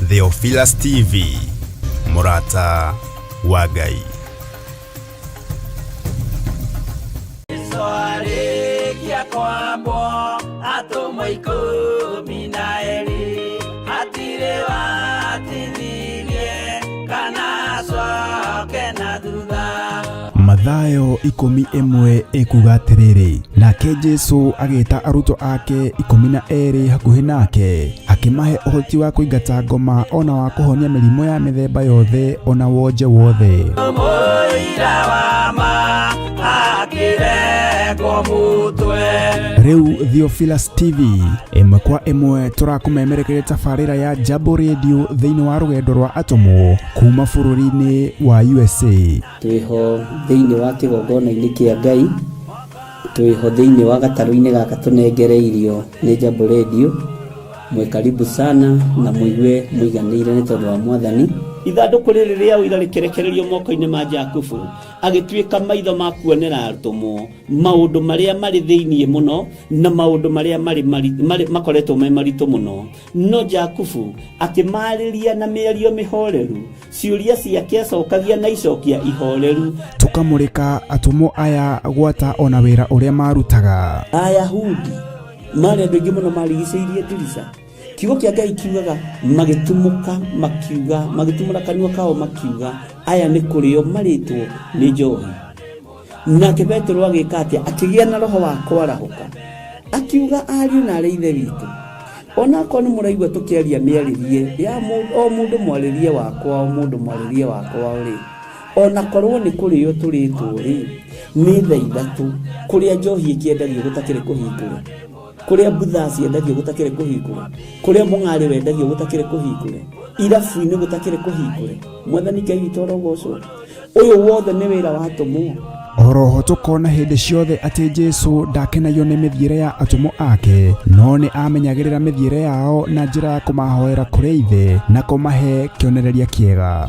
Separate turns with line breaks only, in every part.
Theophilus TV, mũrata wa Ngai.
Arĩkia kwambwo atũmwo 12 hatirĩ watithirie kana acoke na thutha.
Mathayo 11 ĩkuga atĩrĩrĩ, nake Jesu agĩta arutwo ake 12 hakuhĩ nake, akĩmahe ũhoti wa kũingata ngoma ona wa kũhonia mĩrimũ ya mĩthemba yothe ona wonje wothe.
Mũira wa ma akĩrengwo mũtwe.
Rĩu Theophilus TV ĩmwe kwa ĩmwe tũrakũmemerekeria tabarĩra ya Jambo Radio thĩinĩ wa rũgendo rwa atũmwo kuma bũrũri-inĩ wa USA.
Twĩho thĩinĩ wa kĩgongona-inĩ kĩa Ngai, twĩho thĩinĩ wa gatarũ-inĩ gaka tũnengereirio nĩ Jambo Radio. Mwĩ karibu sana na mũigue mũiganĩire nĩ tondũ wa Mwathani.
Ithandũkũ rĩrĩ rĩa ũira rĩkĩrekererio moko-inĩ ma Jakubu, agĩtuĩka maitho ma kuonera atũmwo maũndũ marĩa marĩ thĩinĩ mũno na maũndũ marĩa marĩ makoretwo me maritũ mũno. No Jakubu akĩmaarĩria na mĩario mĩhoreru, ciũria ciake acokagia na icokia ihoreru.
Tũkamũrĩka atũmwo aya gwata ona wĩra ũrĩa marutaga.
Ayahudi marĩ andũ aingĩ mũno marigicĩirie ndirica. Kiugo kĩa Ngai kiugaga magĩtumũka makiuga, magĩtumũra kanua kao makiuga, aya nĩ kũrĩo marĩtwo nĩ njohi. Nake Petero agĩka atĩa? Akĩgĩa na roho wa kwarahũka, akiuga, ariũ na arĩ ithe witũ, onakorwo nĩ mũraigua tũkĩaria mĩarĩrie ya o mũndũ mwarĩrie wakwa, o mũndũ mwarĩrie wakwa rĩ, onakorwo nĩ kũrĩo tũrĩtwo rĩ, nĩ thaa ithatũ kũrĩa njohi ĩkĩendagio gũtakĩrĩ kũhingũre, kũrĩa mbutha ciendagio gũtakĩrĩ kũhingũre, kũrĩa mũng'arĩ wendagio gũtakĩrĩ kũhingũre, irabu-inĩ gũtakĩrĩ kũhingũre. Mwathani Ngai witũ arogocwo. Ũyũ wothe nĩ wĩra wa atũmwo.
Oroho tũkona hĩndĩ ciothe atĩ Jesu ndakenagio nĩ mĩthiĩre ya atũmwo ake, no nĩ amenyagĩrĩra mĩthiĩre yao na njĩra ya kũmahoera kũrĩ Ithe na kũmahe kĩonereria kĩega.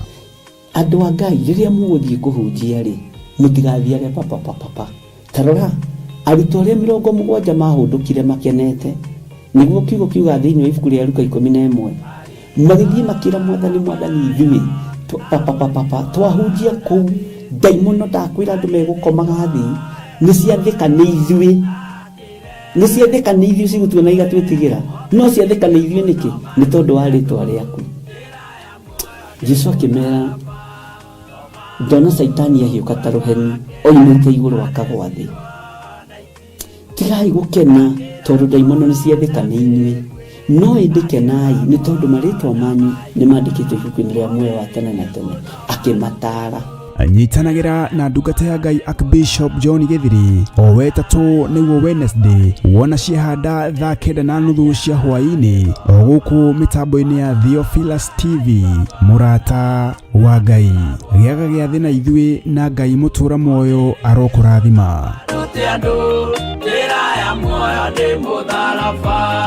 Andũ a Ngai, rĩrĩa mũgũthiĩ kũhunjia rĩ, mũtigathiage papapapapa. Ta rora, arutwo arĩa 70 mahũndũkire makenete, nĩguo kiugo kiugaga thĩinĩ wa ibuku rĩa Luka 11, magĩthiĩ makĩra Mwathani, Mwathani, ithuĩ papapapapa twahunjia kũu, ndaimono ndakwĩra andũ megũkomaga thĩ, nĩ ciathĩka nĩ ithuĩ, nĩ ciathĩka nĩ ithuĩ cigũtuona igatwĩtigĩra, no ciathĩka nĩ ithuĩ nĩkĩ? Nĩ tondũ wa rĩtwa rĩaku. Jesu akĩmera, ndona Caitani ahiũka ta rũheni oimĩte igũrũ akagwa thĩ. Tigai gũkena tondũ ndaimono nĩ ciathĩka nĩ inyuĩ, no ĩndĩ kenai nĩ tondũ marĩtwa manyu nĩ mandĩkĩtwo ibuku-inĩ rĩa muoyo wa tene na tene. Akĩmataara.
Nyitanagĩra na ndungata ya Ngai Archbishop John Gĩthiri o wetatũ nĩguo Wednesday wona ciahanda thaa 9:30 cia hwaĩ-inĩ o gũkũ mĩtambo-inĩ ya Theophilus TV, mũrata wa Ngai. Gĩaga gĩathĩ na ithuĩ na Ngai mũtũra muoyo arokũrathima.
Rute andũ njĩra ya muoyo nĩ mũtharaba.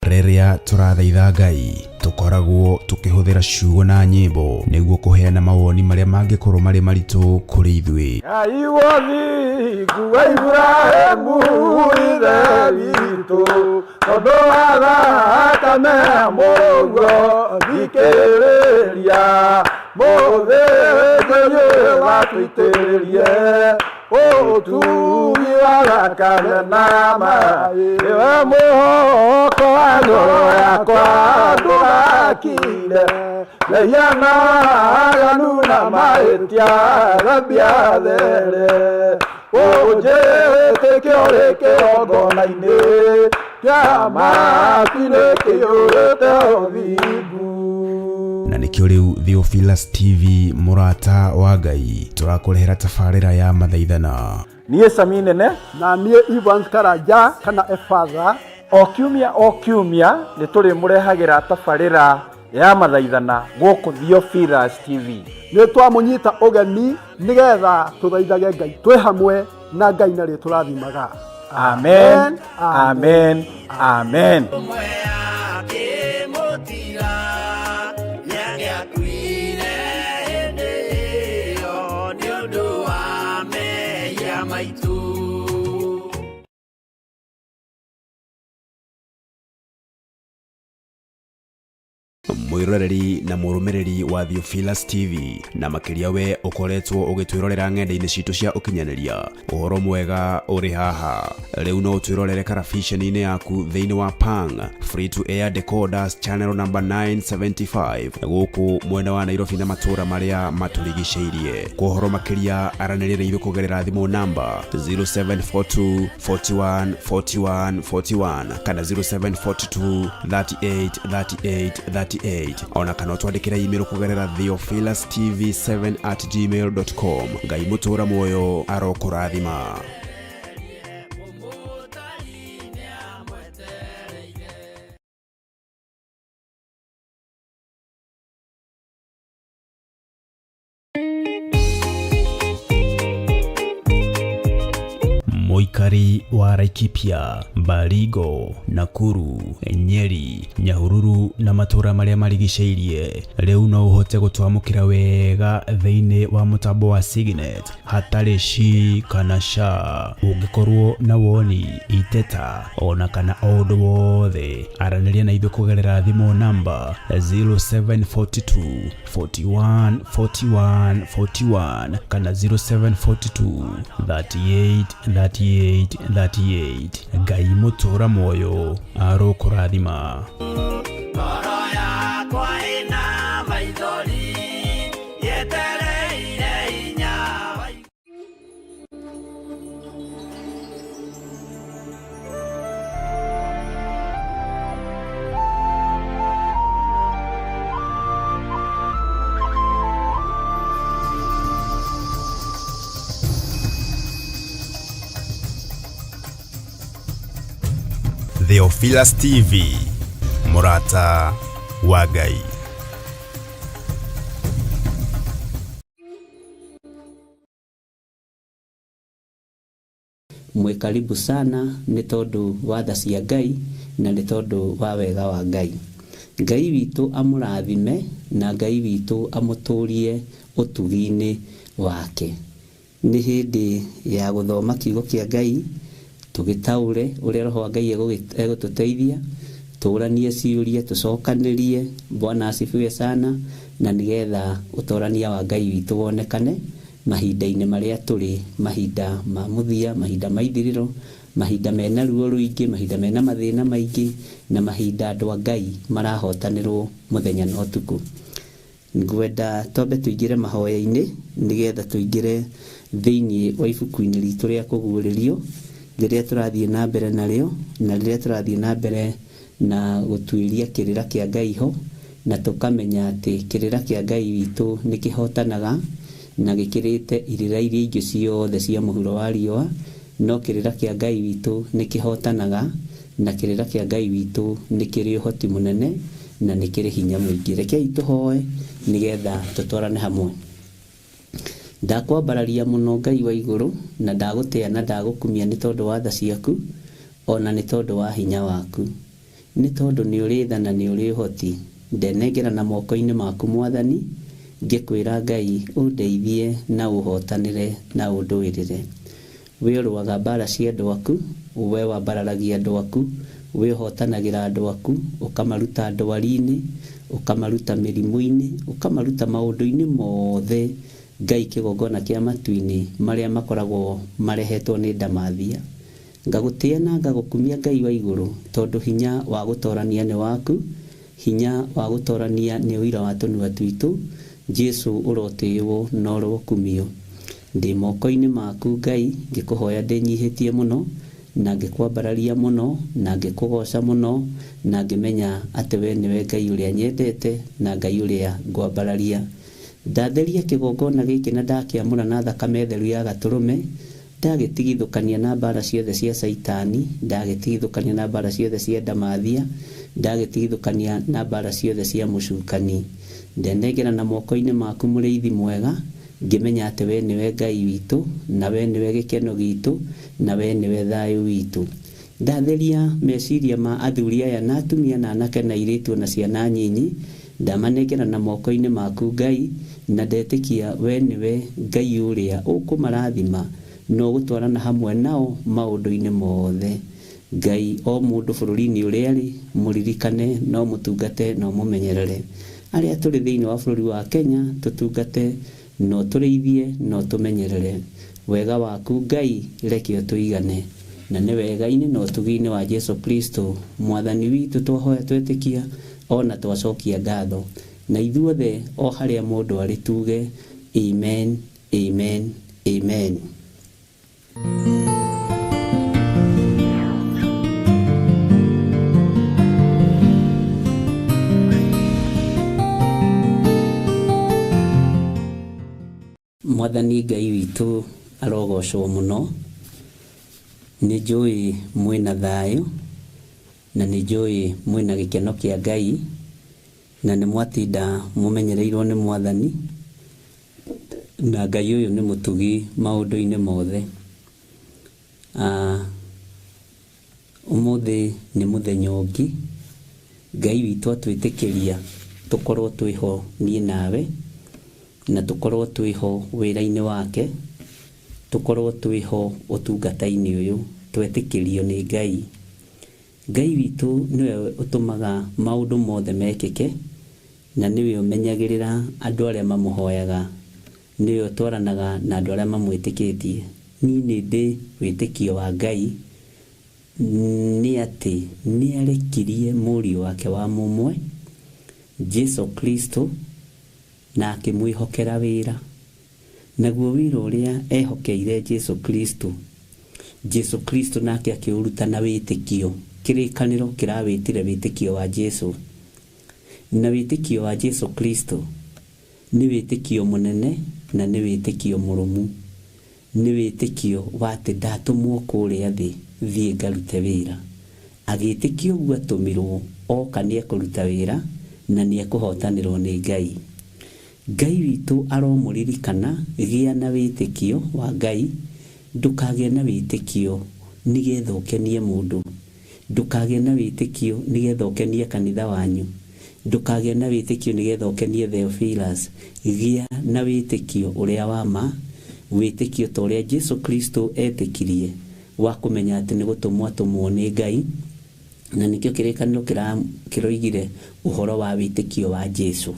Rĩrĩa tũrathaitha Ngai, tũkoragwo tũkĩhũthĩra ciugo na nyĩmbo nĩguo kũheana mawoni marĩa mangĩkorwo marĩ maritũ kũrĩ ithuĩ.
Ngai wothingu wa Iburahĩmu ithe witũ, tondũ wa thakame ya Mũrũguo thikĩrĩria mũthĩnjĩri ũyũ watũitĩrĩrie ũtugi wa thakame na maĩ, nĩwe mũhoko wa ngoro yakwa ndũgakire mehia na aganu na mahĩtia thambia there ũnjĩtĩke ũrĩ kĩgongona-inĩ kĩa maku-inĩ kĩiyũrĩte ũthingu.
Na nĩkĩo rĩu Theophilus TV mũrata wa Ngai tũrakũrehera tabarĩra ya mathaithana.
Niĩ Sami Nene
na niĩ Evans Karanja kana Efatha.
O kiumia o kiumia nĩ tũrĩmũrehagĩra tabarĩra ya mathaithana gũkũ Theophilus TV.
Nĩ twamũnyita ũgeni nĩgetha tũthaithage Ngai twĩ hamwe na Ngai na rĩtũrathimaga.
Amen, amen, amen.
Mwĩroreri na mũrũmĩrĩri wa Theophilus TV na makĩria we ũkoretwo ũgĩtwĩrorera ng'enda-inĩ citũ cia ũkinyanĩria, ũhoro mwega ũrĩ haha. Rĩu no ũtwĩrorere karabiceni-inĩ yaku thĩinĩ wa Pang Free to Air Decoders channel number 975 gũkũ mwena wa Nairobi na matũũra marĩa matũrigicĩirie. Kwa ũhoro makĩria aranĩria na ithuĩ kũgerera thimũ namba 0742 41 41 41 kana 0742 38 38 38, ona kana ũtwandĩkĩre email kũgerera theophilustv7@gmail.com. Ngai mũtũra muoyo arokũrathima. Mũikari wa Laikipia, Baringo, Nakuru, Nyeri, Nyahururu na matũũra marĩa marigicĩirie, rĩu no ũhote gũtwamũkĩra wega thĩinĩ wa mũtambo wa Signet hatarĩ shi kana sha. Ũngĩkorwo na woni, iteta ona kana o ũndũ wothe, aranĩria na ithuĩ kũgerera thimũ namba 0742 41 41 41 kana 0742 38 38 38. Ngai mũtũra muoyo arokũrathima.
Ngoro yakwa ĩna maithori yetereire hinya wa
Theophilus TV, mũrata wa Ngai.
Mwĩ karibu sana nĩ tondũ wa tha cia Ngai na nĩ tondũ wa wega wa Ngai. Ngai witũ amũrathime na Ngai witũ amũtũrie ũtugi-inĩ wake. Nĩ hĩndĩ ya gũthoma kiugo kĩa Ngai, tũgĩtaũre ũrĩa Roho wa Ngai egũtũteithia, tũranie ciũria, tũcokanĩrie. Bwana asifiwe sana, na nĩgetha ũtorania wa Ngai witũ wonekane mahinda-inĩ marĩa tũrĩ, mahinda ma mũthia, mahinda ma ithirĩro, mahinda mena ruo rũingĩ, mahinda mena mathĩna maingĩ, na mahinda andũ a Ngai marahotanĩrwo mũthenya na ũtukũ. Ngwenda twambe tũingĩre mahoya-inĩ nĩgetha tũingĩre thĩinĩ wa ibuku-inĩ ritũ rĩa kũguũrĩrio rĩrĩa tũrathiĩ na mbere narĩo, na rĩrĩa tũrathiĩ na mbere na gũtuĩria kĩrĩra kĩa Ngai ho, na tũkamenya atĩ kĩrĩra kĩa Ngai witũ nĩ kĩhotanaga na gĩkĩrĩte irĩra iria ingĩ ciothe cia mũhuro wa riũa, no kĩrĩra kĩa Ngai witũ nĩ kĩhotanaga, na kĩrĩra kĩa Ngai witũ nĩ kĩrĩ ũhoti mũnene na nĩ kĩrĩ hinya mũingĩ. Rekei tũhoe nĩgetha tũtwarane hamwe. Ndakwambararia mũno Ngai wa igũrũ, na ndagũtĩa na ndagũkumia nĩ tondũ wa tha ciaku ona nĩ tondũ wa hinya waku, nĩ tondũ nĩ ũrĩ tha na nĩ ũrĩ ũhoti. Ndenengera na moko-inĩ maku Mwathani, ngĩkwĩra Ngai ũndeithie na ũhotanĩre na ũndũĩrĩre. We ũrũaga mbara cia andũ aku, we wambararagia andũ aku, we ũhotanagĩra andũ aku, ũkamaruta ndwari-inĩ, ũkamaruta mĩrimũ-inĩ, ũkamaruta maũndũ-inĩ mothe Ngai kĩgongona kĩa matu-inĩ marĩa makoragwo marehetwo nĩ ndamathia. Ngagũtĩa na ngagũkumia Ngai wa igũrũ, tondũ hinya wa gũtorania nĩ waku, hinya wa gũtorania nĩ ũira wa tũnua twitũ. Jesu ũrotĩĩwo na ũrokumio. Ndĩ moko-inĩ maku Ngai, ngĩkũhoya ndĩnyihĩtie mũno, na ngĩkwambararia mũno, na ngĩkũgoca mũno, na ngĩmenya atĩ we nĩwe Ngai ũrĩa nyendete na Ngai ũrĩa ngwambararia. Ndatheria kĩgongona gĩkĩ na ndakĩamũra na thakame theru ya gatũrũme, ndagĩtigithũkania na mbara ciothe cia Caitani, ndagĩtigithũkania na mbara ciothe cia ndamathia, ndagĩtigithũkania na mbara ciothe cia mũcukani. Ndenengera na moko-inĩ maku mũrĩithi mwega, ngĩmenya atĩ we nĩwe Ngai witũ, na we nĩwe gĩkeno gitũ, na we nĩwe thayũ witũ. Ndatheria meciria ma athuri aya na atumia na anake na airĩtu na ciana nyinyi, ndamanengera na moko-inĩ maku Ngai, na ndetĩkia we nĩwe Ngai ũrĩa ũkũmarathima na ũgũtwarana hamwe nao maũndũ-inĩ mothe. Ngai o mũndũ bũrũri-inĩ ũrĩa arĩ mũririkane no mũtungate no mũmenyerere. Arĩa tũrĩ thĩinĩ wa bũrũri wa Kenya tũtungate no tũrĩithie no tũmenyerere. Wega waku Ngai reke ũtũigane, na nĩ wega-inĩ na ũtugi-inĩ wa Jesu Kristo mwathani witũ twahoya twetĩkia ona twacokia ngatho, na ithuothe o harĩa mũndũ arĩ tuge amen, amen, amen. Mwathani Ngai witũ arogocwo mũno. Nĩ njũĩ mwĩna thayũ na nĩ njũĩ mwĩna gĩkeno kĩa Ngai, na nĩ mwatinda mũmenyereirwo nĩ mwathani, na Ngai ũyũ nĩ mũtugi maũndũ-inĩ mothe. Ũmũthĩ nĩ mũthenya ũngĩ Ngai witũ atwĩtĩkĩria tũkorwo twĩho niĩ nawe, na tũkorwo twĩho wĩra-inĩ wake, tũkorwo twĩho ũtungata-inĩ ũyũ twetĩkĩrio nĩ Ngai. Ngai witũ nĩwe ũtũmaga maũndũ mothe mekĩke, na nĩwe ũmenyagĩrĩra andũ arĩa mamũhoyaga, nĩwe ũtwaranaga na andũ arĩa mamwĩtĩkĩtie. Niĩ nĩ ndĩ wĩtĩkio wa Ngai nĩ atĩ nĩ arekirie mũriũ wake wa mũmwe Jesu Kristo na akĩmwĩhokera wĩra. Naguo wĩra ũrĩa ehokeire Jesu Kristo, Jesu Kristo nake akĩũruta na wĩtĩkio. Kĩrĩkanĩro kĩrawĩtire wĩtĩkio wa Jesu, na wĩtĩkio wa Jesu Kristo nĩ wĩtĩkio mũnene na nĩ wĩtĩkio mũrũmu, nĩ wĩtĩkio wa atĩ ndatũmwo kũrĩa thĩ thiĩ ngarute wĩra. Agĩtĩkia ũguo atũmirwo oka nĩ ekũruta wĩra na nĩ ekũhotanĩrwo nĩ Ngai. Ngai witũ aromũririkana, gĩa na wĩtĩkio wa Ngai, ndũkagĩe na wĩtĩkio nĩgetha ũkenie mũndũ, ndũkagĩe na wĩtĩkio nĩgetha ũkenie kanitha wanyu, ndũkagĩe na wĩtĩkio nĩgetha ũkenie Theophilus. Gĩa na wĩtĩkio ũrĩa wa ma, wĩtĩkio ta ũrĩa Jesu Kristo etĩkirie, wa kũmenya atĩ nĩ gũtũmwo atũmwo nĩ Ngai, na nĩkĩo kĩrĩkanĩro kĩroigire ũhoro wa wĩtĩkio wa Jesu.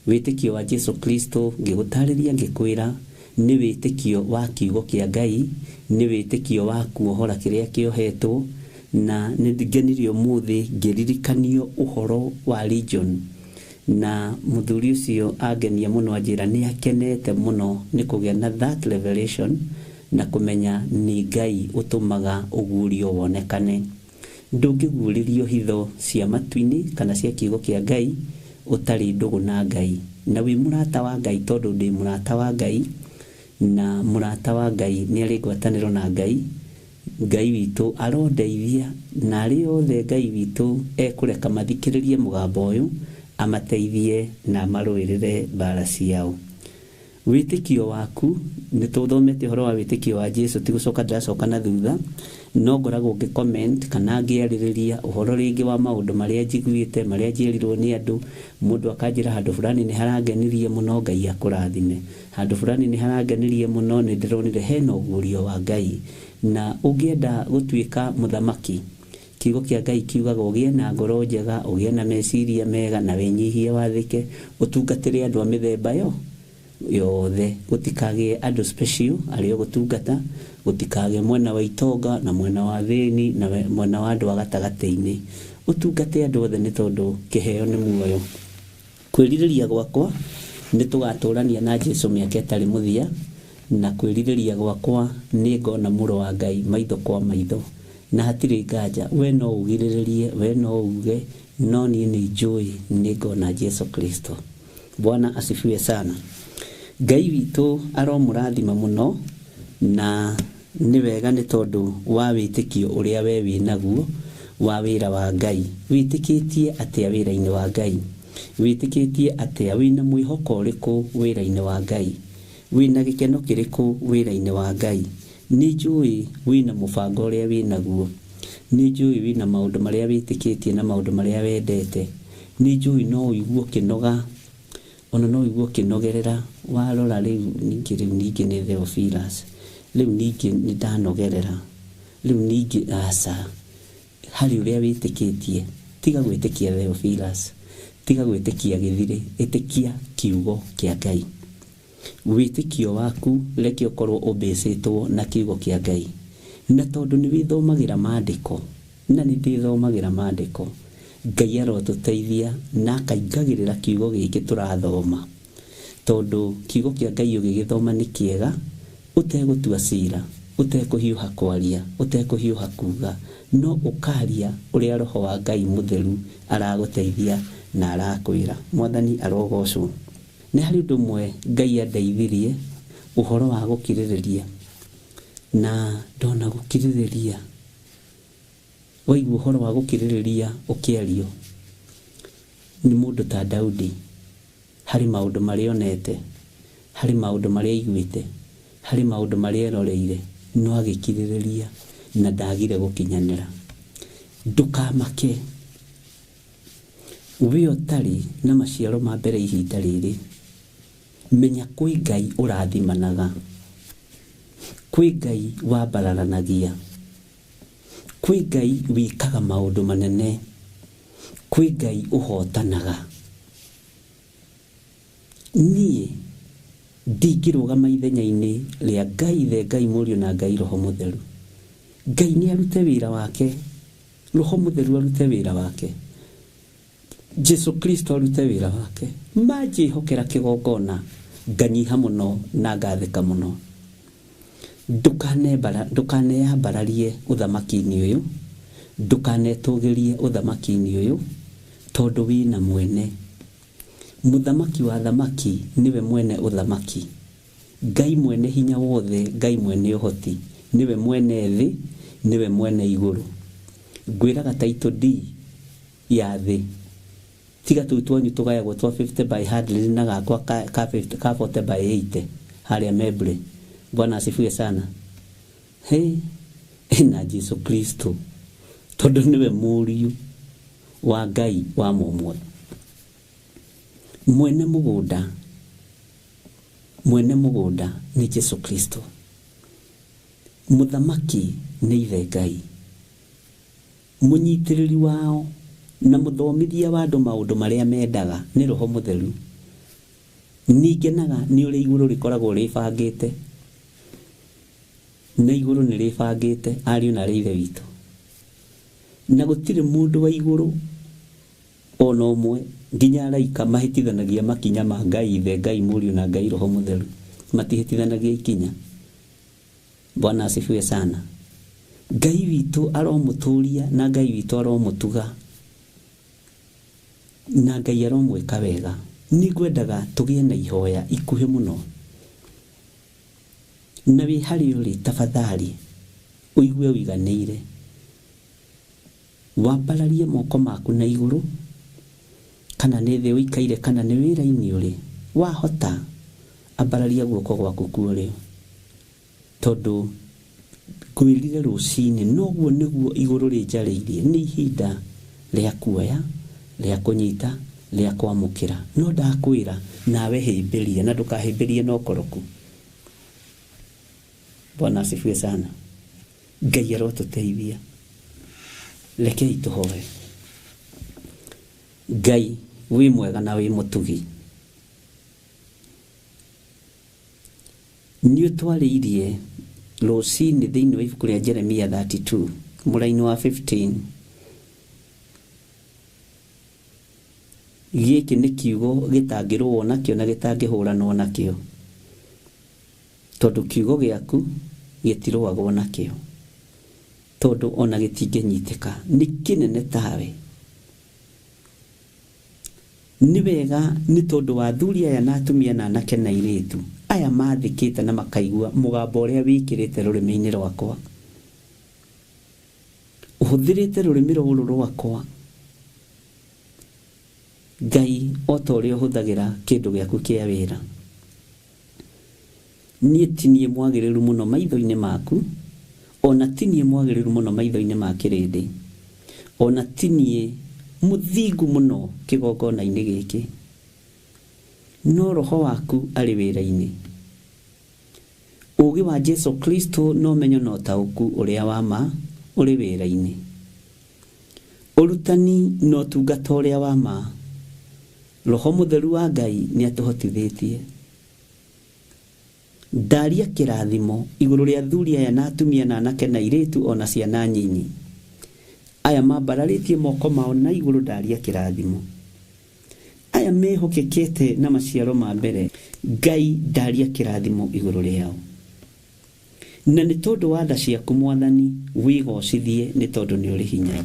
Wĩtĩkio wa Jesu Kristo ngĩgũtarĩria ngĩkwĩra nĩ wĩtĩkio wa kiugo kĩa Ngai, nĩ wĩtĩkio wa kuohora kĩrĩa kĩohetwo, na nĩ ngenirio ũmũthĩ ngĩririkanio ũhoro wa Legion. Na mũthuri ũcio angenia mũno anjĩra nĩ akenete mũno nĩ kũgĩa na that revelation na kũmenya nĩ Ngai ũtũmaga ũguũrio wonekane. Ndũngĩguũrĩrio hitho cia matu-inĩ kana cia kiugo kĩa Ngai ũtarĩ ndũgũ na Ngai, na wĩ mũrata wa Ngai, tondũ ndĩ mũrata wa Ngai, na mũrata wa Ngai nĩ arĩ ngwatanĩro na Ngai. Ngai witũ arondeithia, na arĩa othe Ngai witũ ekũreka mathikĩrĩrie mũgambo ũyũ amateithie na amarũĩrĩre mbara ciao. Wĩtĩkio waku, nĩ tũthomete ũhoro wa wĩtĩkio wa Jesu, ti gũcoka ndĩracoka na thutha, no ngoragwo ngĩ comment kana ngĩarĩrĩria ũhoro rĩngĩ wa maũndũ marĩa njiguĩte, marĩa njĩrirwo nĩ andũ. Mũndũ akanjĩra handũ fulani nĩ harangenirie mũno, Ngai akũrathime. Handũ fulani nĩ harangenirie mũno, nĩ ndĩronire hena ũguũrio wa Ngai. Na ũngĩenda gũtuĩka mũthamaki, kiugo kĩa Ngai kiugaga ũgĩe na ngoro njega, ũgĩe na meciria mega, na wĩnyihie wathĩke, ũtungatĩre andũ a mĩthemba yo yothe. Gũtikagĩe andũ special arĩa ũgũtungata, gũtikagĩe mwena wa itonga na mwena wa thĩni na mwena wa andũ a gatagatĩ-inĩ. Ũtungate andũ othe nĩ tondũ kĩheo nĩ muoyo. Kwĩrirĩria gwakwa nĩ tũgatũrania na Jesu mĩaka ĩtarĩ mũthia, na kwĩrirĩria gwakwa nĩ ngona mũrũ wa Ngai maitho kwa maitho, na hatirĩ nganja we no ũgirĩrĩrie, we no uge, no niĩ nĩ njũĩ nĩ ngona Jesu Kristo. Bwana asifiwe sana. Ngai witũ aromũrathima mũno, na nĩ wega nĩ tondũ wa wĩtĩkio ũrĩa we wĩ naguo wa wĩra wa Ngai. Wĩtĩkĩtie atĩa wĩra-inĩ wa Ngai? Wĩtĩkĩtie atĩa? Wĩna mwĩhoko ũrĩkũ wĩra-inĩ wa Ngai? Wĩna gĩkeno kĩrĩkũ wĩra-inĩ wa Ngai? Nĩ njũĩ wĩna mũbango ũrĩa wĩnaguo, nĩ njũĩ wĩna maũndũ marĩa wĩtĩkĩtie na maũndũ marĩa wendete, nĩ njũĩ no ũigue ũkĩnoga, ona no ũigue ũkĩnogerera. Warora rĩu ningĩ, rĩu ningĩ nĩ Theophilus, rĩu ningĩ nĩ ndanogerera, rĩu ningĩ aca. Harĩ ũrĩa wĩtĩkĩtie, tiga gwĩtĩkia Theophilus, tiga gwĩtĩkia gĩthirĩ, ĩtĩkia kiugo kĩa Ngai. Wĩtĩkio waku reke ũkorwo ũmbĩcĩtwo na kiugo kĩa Ngai. Na tondũ nĩ wĩthomagĩra maandĩko, na nĩ ndĩthomagĩra maandĩko, Ngai arotũteithia na akaingagĩrĩra kiugo gĩkĩ tũrathoma. Tondũ kiugo kĩa Ngai ũgĩgĩthoma nĩ kĩega, ũtegũtua cira, ũtekũhiũha kwaria, ũtekũhiũha kuga, no ũkaria ũrĩa Roho wa Ngai Mũtheru aragũteithia na arakwĩra. Mwathani arogocwo. Nĩ harĩ ũndũ ũmwe Ngai andeithirie ũhoro wa gũkirĩrĩria, na ndona gũkirĩrĩria, waigua ũhoro wa gũkirĩrĩria ũkĩario nĩ mũndũ ta Daudi, harĩ maũndũ marĩa onete, harĩ maũndũ marĩa aiguĩte, harĩ maũndũ marĩa eroreire, no agĩkirĩrĩria na ndagire gũkinyanĩra. Ndũkamake we ũtarĩ na maciaro ma mbere ihinda rĩrĩ, menya kwĩ Ngai ũrathimanaga, kwĩ Ngai wambararanagia, kwĩ Ngai wĩkaga maũndũ manene, kwĩ Ngai ũhotanaga. Niĩ ndingĩrũgama ithenya-inĩ rĩa Ngai Ithe, Ngai Mũriũ na Ngai Roho Mũtheru. Ngai nĩ arute wĩra wake, Roho Mũtheru arute wĩra wake, Jesu Kristo arute wĩra wake. Manjĩhokera kĩgongona, nganyiha mũno na ngathĩka mũno. Ndũkaneyambararie ũthamaki-inĩ ũyũ, ndũkanetũgĩrie ũthamaki-inĩ ũyũ, tondũ wĩna mwene. Mũthamaki wa thamaki nĩwe mwene ũthamaki. Ngai mwene hinya wothe, Ngai mwene ũhoti, nĩwe mwene thĩ, nĩwe mwene igũrũ. Ngwĩraga title D ya thĩ, tiga tũu twanyu tũgayagwo twa 50 by 100 na gakwa ka 50, ka 40 by 80 harĩa Membre. Bwana asifiwe sana. Hey, na Jesu Kristo tondũ nĩwe mũriũ wa Ngai wa mũmwe. Mwene mũgũnda, mwene mũgũnda nĩ Jesu Kristo. Mũthamaki nĩ Ithe Ngai. Mũnyitĩrĩri wao na mũthomithia wa andũ maũndũ marĩa mendaga nĩ Roho Mũtheru. Ningenaga nĩ ũrĩa igũrũ rĩkoragwo rĩbangĩte, na igũrũ nĩ rĩbangĩte ariũ na arĩ Ithe witũ. Na gũtirĩ mũndũ wa igũrũ ona ũmwe nginya araika mahĩtithanagia makinya ma Ngai Ithe, Ngai Mũriũ na Ngai Roho Mũtheru. Matihĩtithanagia ikinya. Bwana asifiwe sana. Ngai witũ aromũtũria na Ngai witũ aromũtuga na Ngai aromwĩka wega. Nĩngwendaga tũgĩe na ihoya ikuhĩ mũno. Na wĩ harĩa ũrĩ tafadhali ũigue ũiganĩire. Wambararie moko maku na igũrũ, kana nĩ thĩ ũikaire, kana nĩ wĩra-inĩ ũrĩ, wahota ambararia guoko gwaku kwa ũrĩo. Tondũ ngwĩrire rũcinĩ, noguo nĩguo igũrũ rĩnjarĩirie, nĩ ihinda rĩa kuoya, rĩa kũnyita, rĩa kwamũkĩra. No ndakwĩra nawe hĩmbĩria, na ndũkahĩmbĩrie na ũkoroku. Bwana asifiwe sana. Ngai arotũteithia. Rekei tũhoe. Ngai wĩ mwega na wĩ mũtugi. Nĩ ũtwarĩirie rũcinĩ thĩinĩ wa ibuku rĩa Jeremia 32 mũraini wa 15. Gĩkĩ nĩ kiugo gĩtangĩrũo nakĩo na gĩtangĩhũranwo nakĩo, tondũ kiugo gĩaku gĩtirũagwo nakĩo, tondũ ona gĩtingĩnyitĩka, nĩ kĩnene tawe. Nĩ wega nĩ tondũ wa athuri aya na atumia na anake na airĩtu aya mathĩkĩte na makaigua mũgambo ũrĩa wĩkĩrĩte rũrĩmĩ-inĩ rwakwa. Ũhũthĩrĩte rũrĩmĩ rũrũ rwakwa Ngai o ta ũrĩa ũhũthagĩra kĩndũ gĩaku kĩa wĩra. Niĩ ti niĩ mwagĩrĩru mũno maitho-inĩ maku, ona ti niĩ mwagĩrĩru mũno maitho-inĩ ma kĩrĩndĩ, ona ti niĩ mũthingu mũno kĩgongona-inĩ gĩkĩ, no Roho waku arĩ wĩra-inĩ. Ũũgĩ wa Jesu Kristo na ũmenyo na ũtaũku ũrĩa wa ma ũrĩ wĩra-inĩ. Ũrutani na ũtungata ũrĩa wa ma, Roho Mũtheru wa Ngai nĩ atũhotithĩtie. Ndaria kĩrathimo igũrũ rĩa athuri aya na atumia na anake na airĩtu ona ciana nyinyi. Aya mambararĩtie moko mao na igũrũ, ndaria kĩrathimo. Aya mehokekete na maciaro ma mbere, Ngai ndaria kĩrathimo igũrũ rĩao. Na nĩ tondũ wa tha ciaku Mwathani, wĩgocithie nĩ tondũ nĩ ũrĩ hinya.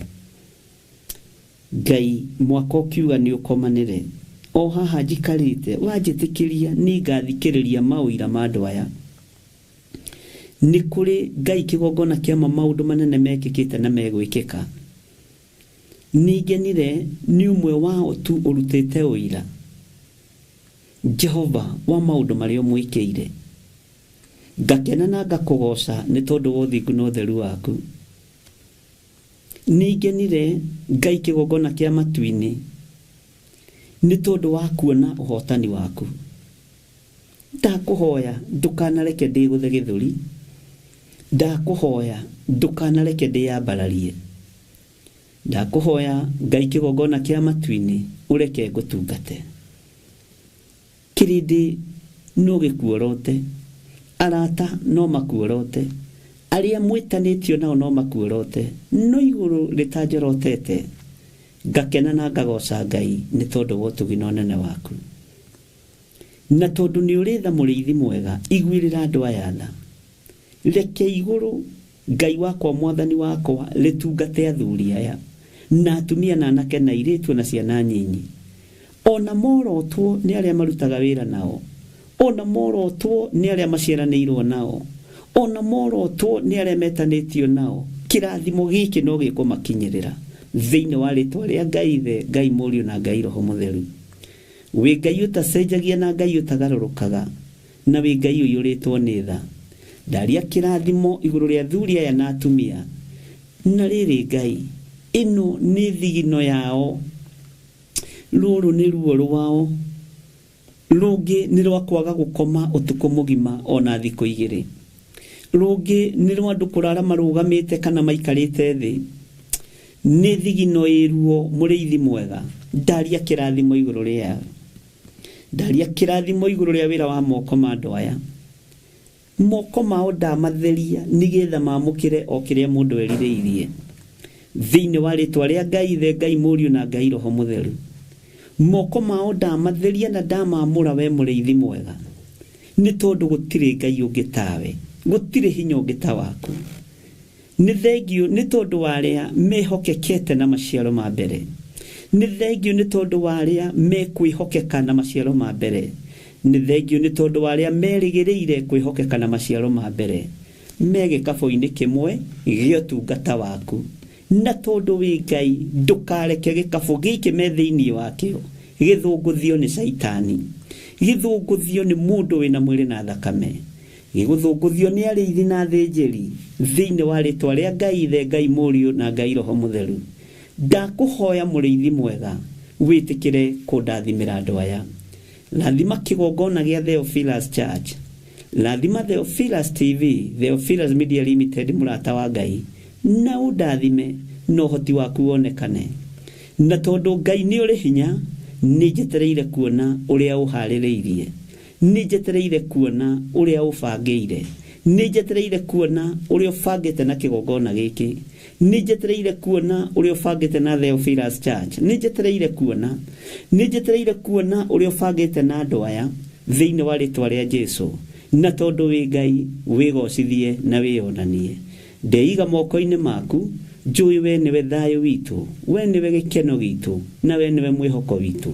Ngai mwaka ũkiuga nĩ ũkomanĩre, o haha njikarĩte wanjĩtĩkĩria nĩngathikĩrĩria maũira ma andũ aya. Nĩ kũrĩ Ngai kĩgongona kĩa ma maũndũ manene mekĩkĩte na megwĩkĩka. Nĩngenire nĩ ũmwe wao tu ũrutĩte ũira, Jehova, wa maũndũ marĩa ũmwĩkĩire. Ngakena na ngakũgoca nĩ tondũ wa ũthingu na ũtheru waku. Nĩngenire Ngai kĩgongona kĩa matu-inĩ nĩ tondũ wa kuona ũhotani waku. Ndakũhoya ndũkanareke ndĩgũthe gĩthũri, ndakũhoya ndũkanareke ndĩyambararie, ndakũhoya Ngai kĩgongona kĩa matu-inĩ ũreke ngũtungate. Kĩrĩndĩ no gĩkuorote, arata no makuorote, arĩa mwĩtanĩtio nao no makuorote, no igũrũ rĩtanjorotete, ngakena na ngagoca Ngai nĩ tondũ wa ũtugi na ũnene waku. Na tondũ nĩ ũrĩ tha mũrĩithi mwega, iguĩrĩra andũ aya tha. Reke igũrũ Ngai wakwa Mwathani wakwa rĩtungate athuri aya na atumia na anake na airĩtu na ciana nyinyi. Ona morotwo nĩ arĩa marutaga wĩra nao, ona morotwo nĩ arĩa maciaranĩirwo nao, ona morotwo nĩ arĩa metanĩtio nao, kĩrathimo gĩkĩ no gĩkũmakinyĩrĩra thĩinĩ wa rĩtwa rĩa Ngai Ithe, Ngai Mũriũ na Ngai Roho Mũtheru. Wĩ Ngai ũtacenjagia na Ngai ũtagarũrũkaga, na wĩ Ngai ũiyũrĩtwo nĩ tha. Ndaria kĩrathimo igũrũ rĩa athuri aya na atumia. Na rĩrĩ Ngai, ĩno nĩ thigino yao, rũrũ nĩ ruo rwao, rũngĩ nĩ rwa kwaga gũkoma ũtukũ mũgima ona thikũ igĩrĩ, rũngĩ nĩ rwa andũ kũrara marũgamĩte kana maikarĩte thĩ. Nĩ thigino ĩ ruo mũrĩithi mwega, ndaria kĩrathimo igũrũ rĩao, ndaria kĩrathimo igũrũ rĩa wĩra wa moko ma andũ aya. Moko mao ndamatheria nĩgetha mamũkĩre o kĩrĩa mũndũ erirĩirie. Thĩinĩ wa rĩtwa rĩa Ngai Ithe, Ngai Mũriũ na Ngai Roho Mũtheru. Moko mao ndamatheria na ndamamũra we mũrĩithi mwega, nĩ tondũ gũtirĩ Ngai ũngĩ tawe, gũtirĩ hinya ũngĩ ta waku. Nĩ thengiũ nĩ tondũ wa arĩa mehokekete na maciaro ma mbere. Nĩ thengiũ nĩ tondũ wa arĩa mekwĩhokeka na maciaro ma mbere. Nĩ thengiũ nĩ tondũ wa arĩa merĩgĩrĩire kwĩhokeka na maciaro ma mbere. Me gĩkabũ-inĩ kĩmwe gĩa ũtungata waku. Na tondũ wĩ Ngai, ndũkareke gĩkabũ gĩkĩ me thĩinĩ wakĩo gĩthũngũthio nĩ caitani, gĩthũngũthio nĩ mũndũ wĩna mwĩrĩ na thakame, gĩgũthũngũthio nĩ arĩithi na athĩnjĩri, thĩinĩ wa rĩtwa rĩa Ngai Ithe, Ngai Mũriũ na Ngai Roho Mũtheru. Ndakũhoya mũrĩithi mwega, wĩtĩkĩre kũndathimĩra andũ aya. Rathima kĩgongona gĩa Theophilus Church, rathima Theophilus TV, Theophilus Media Limited, mũrata wa Ngai, na ũndathime na ũhoti waku wonekane. Na tondũ Ngai nĩ ũrĩ hinya, nĩ njetereire kuona ũrĩa ũharĩrĩirie, nĩ njetereire kuona ũrĩa ũbangĩire, nĩ njetereire kuona ũrĩa ũbangĩte na kĩgongona gĩkĩ, nĩ njetereire kuona ũrĩa ũbangĩte na Theophilus Church, nĩ njetereire kuona, nĩ njetereire kuona ũrĩa ũbangĩte na andũ aya thĩinĩ wa rĩtwa rĩa Jesu. Na tondũ wĩ Ngai, wĩgocithie na wĩyonanie. Ndeiga moko-inĩ maku, njũĩ we nĩwe thayũ witũ, we nĩwe gĩkeno gitũ, na we nĩwe mwĩhoko witũ.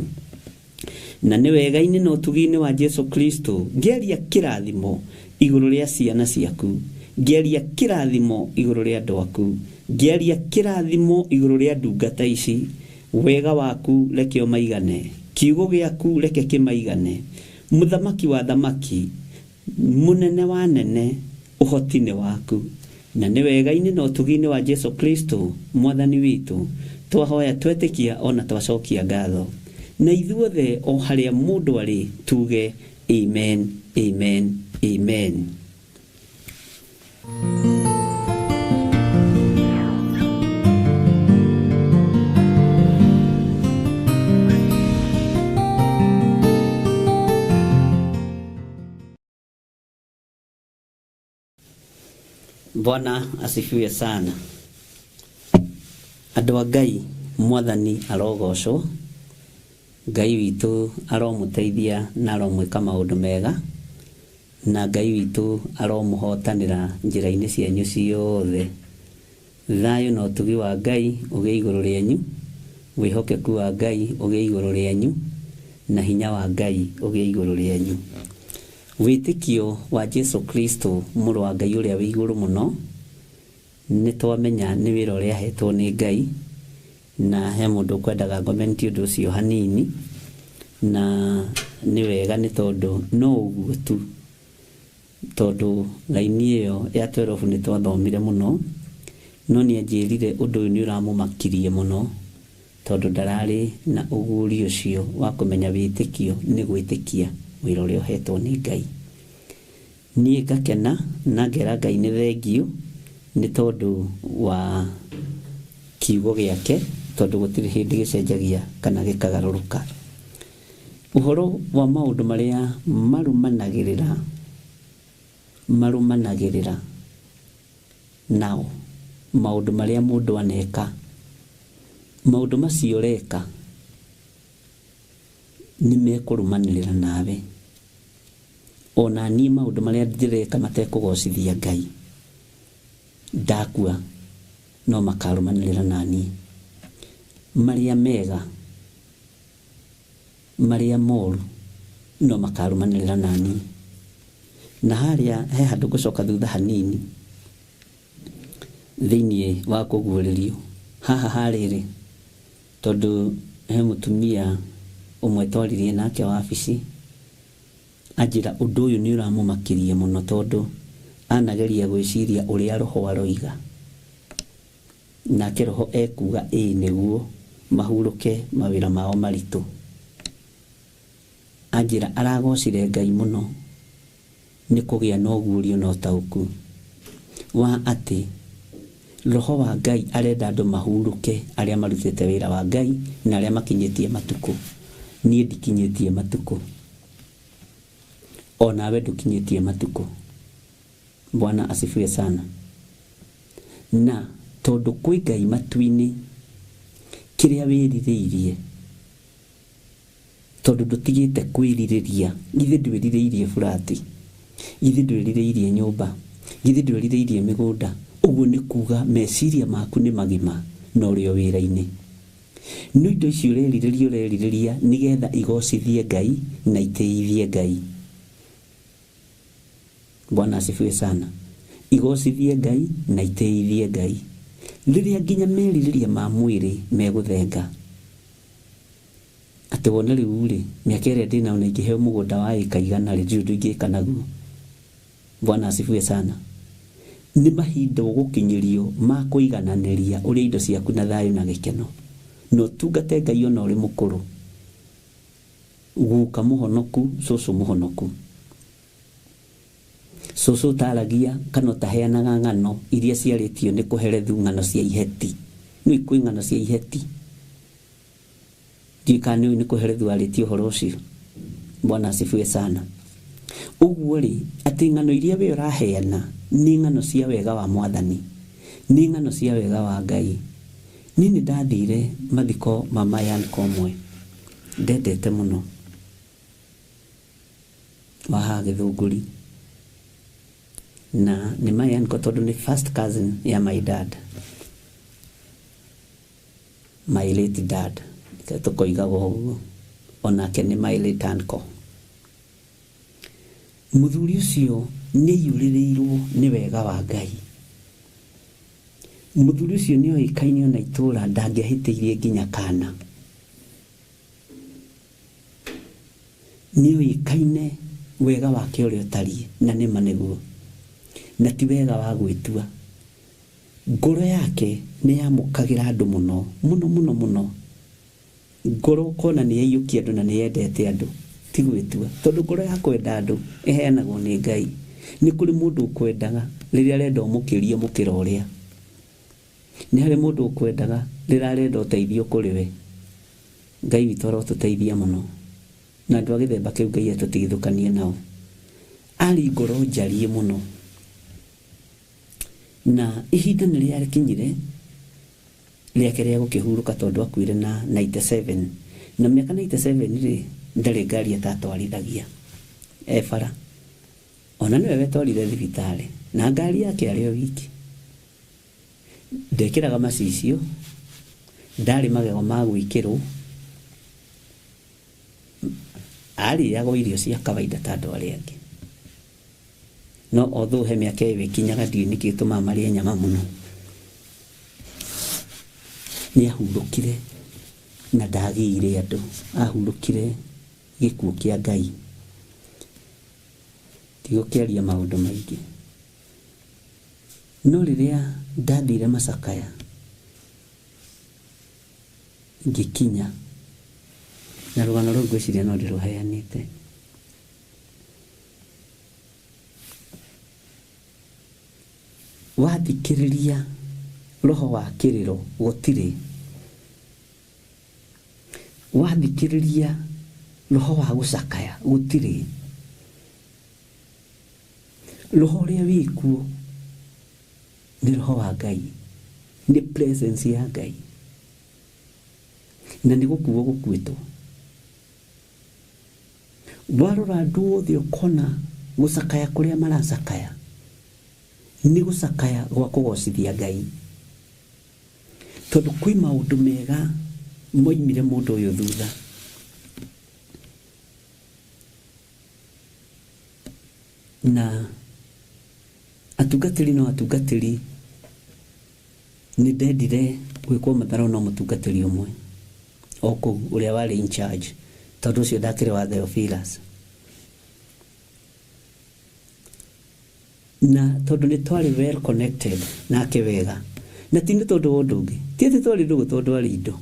Na nĩ wega-inĩ na ũtugi-inĩ wa Jesu Kristo, ngĩaria kĩrathimo igũrũ rĩa ciana ciaku, ngĩaria kĩrathimo igũrũ rĩa andũ aku, ngĩaria kĩrathimo igũrũ rĩa ndungata ici. Wega waku reke ũmaigane, kiugo gĩaku reke kĩmaigane. Mũthamaki wa thamaki, mũnene wa nene, ũhoti nĩ waku. Na nĩ wega-inĩ na ũtugi-inĩ wa Jesu Kristo Mwathani witũ, twahoya twetĩkia ona twacokia ngatho. Na ithuothe o harĩa mũndũ arĩ tuge amen, amen, amen.
Bwana asifiwe sana. Andũ a Ngai, Mwathani arogocwo. Ngai witũ aromũteithia na aromwĩka maũndũ mega, na Ngai witũ aromũhotanĩra njĩra-inĩ cianyu ciothe. Thayũ na ũtugi wa Ngai ũgĩe igũrũ rĩanyu, wĩhokeku wa Ngai ũgĩe igũrũ rĩanyu, na hinya wa Ngai ũgĩe igũrũ rĩanyu. Wĩtĩkio wa Jesu Kristo, mũrũ wa Ngai ũrĩa wĩ igũrũ mũno, nĩ twamenya nĩ wĩra ũrĩa ahetwo nĩ Ngai, na he mũndũ ũkwendaga ngomenti ũndũ ũcio hanini, na nĩ wega nĩ tondũ no ũguo tu, tondũ raini ĩyo ya 12 nĩ twathomire mũno, no nĩ anjĩrire ũndũ ũyũ nĩ ũramũmakirie mũno, tondũ ndararĩ na ũguũrio ũcio wa kũmenya wĩtĩkio nĩ gwĩtĩkia wĩra ũrĩa ũhetwo nĩ Ngai. Niĩ ngakena na ngera Ngai nĩ thengiũ nĩ tondũ wa kiugo gĩake, tondũ gũtirĩ hĩndĩ gĩcenjagia kana gĩkagarũrũka. Ũhoro wa maũndũ marĩa marũmanagĩrĩra nao, maũndũ marĩa mũndũ aneka, maũndũ macio ũreka nĩ mekũrũmanĩrĩra nawe. Ona niĩ maũndũ marĩa ndĩreka matekũgocithia Ngai, ndakua no makarũmanĩrĩra naniĩ. Marĩa mega, marĩa moru no makarũmanĩrĩra naniĩ. Na harĩa he handũ ngũcoka thutha hanini thĩiniĩ wa kũguũrĩrio haha harĩrĩ, tondũ he mũtumia ũmwe twaririe nake wabici, anjĩra ũndũ ũyũ nĩ ũramũmakirie mũno, tondũ anageria gwĩciria ũrĩa roho aroiga, nake roho ekuga ĩĩ nĩguo mahurũke mawĩra mao maritũ. Anjĩra aragocire Ngai mũno nĩ kũgĩa na ũguũrio na ũtaũku wa atĩ roho wa Ngai arenda andũ mahurũke arĩa marutĩte wĩra wa Ngai na arĩa makinyĩtie matukũ. Niĩ ndikinyĩtie matukũ, onawe ndũkinyĩtie matukũ. Bwana asifiwe sana. Na tondũ kwĩ Ngai matu-inĩ, kĩrĩa wĩrirĩirie, tondũ ndũtigĩte kwĩrirĩria, githĩ ndwĩrirĩirie burati, githĩ ndwĩrirĩirie nyũmba, githĩ ndwĩrirĩirie mĩgũnda, ũguo nĩ kuga meciria maku nĩ magima na ũrĩ o wĩra-inĩ. No indo icio ũrerirĩria ũrerirĩria nĩgetha igocithie Ngai na itĩithie Ngai. Bwana asifiwe sana. Igocithie Ngai na itĩithie Ngai. Rĩrĩa nginya merirĩria ma mwĩrĩ megũthenga, atĩ wone rĩu rĩ, mĩaka ĩrĩa ndĩnayo na ingĩheo mũgũnda wa ĩka igana rĩ, ndirĩ ũndũ ingĩka naguo. Bwana asifiwe sana. Nĩ mahinda ũgũkinyĩrio ma kũigananĩria ũrĩa indo ciaku na thayũ na gĩkeno, na ũtungate Ngai ona ũrĩ mũkũrũ. Guka mũhonoku, cũcũ mũhonoku, cũcũ ũtaragia kana ũtaheanaga ng'ano iria ciarĩtio nĩ kũherethu, ng'ano cia iheti. Nĩ kwĩ ng'ano cia iheti, ndiũĩ kana nĩ kũherethu arĩtie ũhoro ũcio. Bwana asifiwe sana. Ũguo rĩ, atĩ ng'ano iria we ũraheana nĩ ng'ano cia wega wa Mwathani, nĩ ng'ano cia wega wa Ngai. Niĩ nĩ ndathire mathiko ma Mayan Komwe ndendete mũno wa haha Gĩthũngũri, na nĩ Mayan ko tondũ nĩ first cousin ya my dad, my late dad, tũkoigaga ũguo, onake nĩ my late uncle. Mũthuri ũcio nĩ aiyũrĩrĩirwo nĩ wega wa Ngai. Mũthuri ũcio nĩ oĩkaine ona itũũra ndangĩahĩtĩirie nginya kana. Nĩ oĩkaine wega wake ũrĩa ũtariĩ, na nĩ ma nĩguo, na ti wega wa gwĩtua. Ngoro yake nĩ yamũkagĩra andũ mũno mũno mũno mũno. Ngoro ũkona nĩ yaiyũkia andũ na nĩ yendete andũ, ti gwĩtua, tondũ ngoro ya kwenda andũ ĩheanagwo nĩ Ngai. Nĩ kũrĩ mũndũ ũkwendaga rĩrĩa arenda ũmũkĩrie mũkĩra ũrĩa, nĩ harĩ mũndũ ũkwendaga rĩrĩa arenda ũteithio kũrĩ we. Ngai witũ arotũteithia mũno, na andũ a gĩthemba kĩu Ngai atũtigithũkanie nao. Arĩ ngoro njariĩ mũno.
Na ihinda nĩ rĩakinyire rĩake rĩa gũkĩhurũka tondũ akuire na 97. Na mĩaka 97 rĩ, ndarĩ ngari atatwarithagia e bara. Ona nĩwe wetwarire thibitarĩ na ngari yake arĩ o wiki. Ndekĩraga macicio, ndarĩ magego ma gwĩkĩrwo, arĩaga o irio cia kawaida ta andũ arĩa angĩ. No although he mĩaka ĩyo ĩkinyaga ndiũĩ nĩkĩ gĩtũmaga marĩe nyama mũno. Nĩ ahurũkire na ndagĩire andũ, ahurũkire gĩkuũ kĩa Ngai. Ndigũkĩaria maũndũ maingĩ. No rĩrĩa ndathire macakaya ngĩkinya, na rũgano rũu ngwĩciria no ndĩrũheanĩte. Wathikĩrĩria roho wa kĩrĩro gũtirĩ. Wathikĩrĩria roho wa gũcakaya gũtirĩ. Roho ũrĩa wĩkuo nĩ roho wa Ngai, nĩ presence ya Ngai, na nĩ gũkuo gũkuĩtwo. Warora andũ othe ũkona gũcakaya kũrĩa maracakaya nĩ gũcakaya gwa kũgocithia Ngai, tondũ kwĩ maũndũ mega moimire mũndũ ũyũ thutha. Na atungatĩri no atungatĩri, nĩ ndendire gwĩkwo matharau no mũtungatĩri ũmwe o kũu ũrĩa warĩ in charge, tondũ ũcio ndakĩrĩ wa Theophilus. Na tondũ nĩ twarĩ well connected nake wega, na ti nĩ tondũ wa ũndũ ũngĩ, ti atĩ twarĩ ndũgũ tondũ arĩ indo,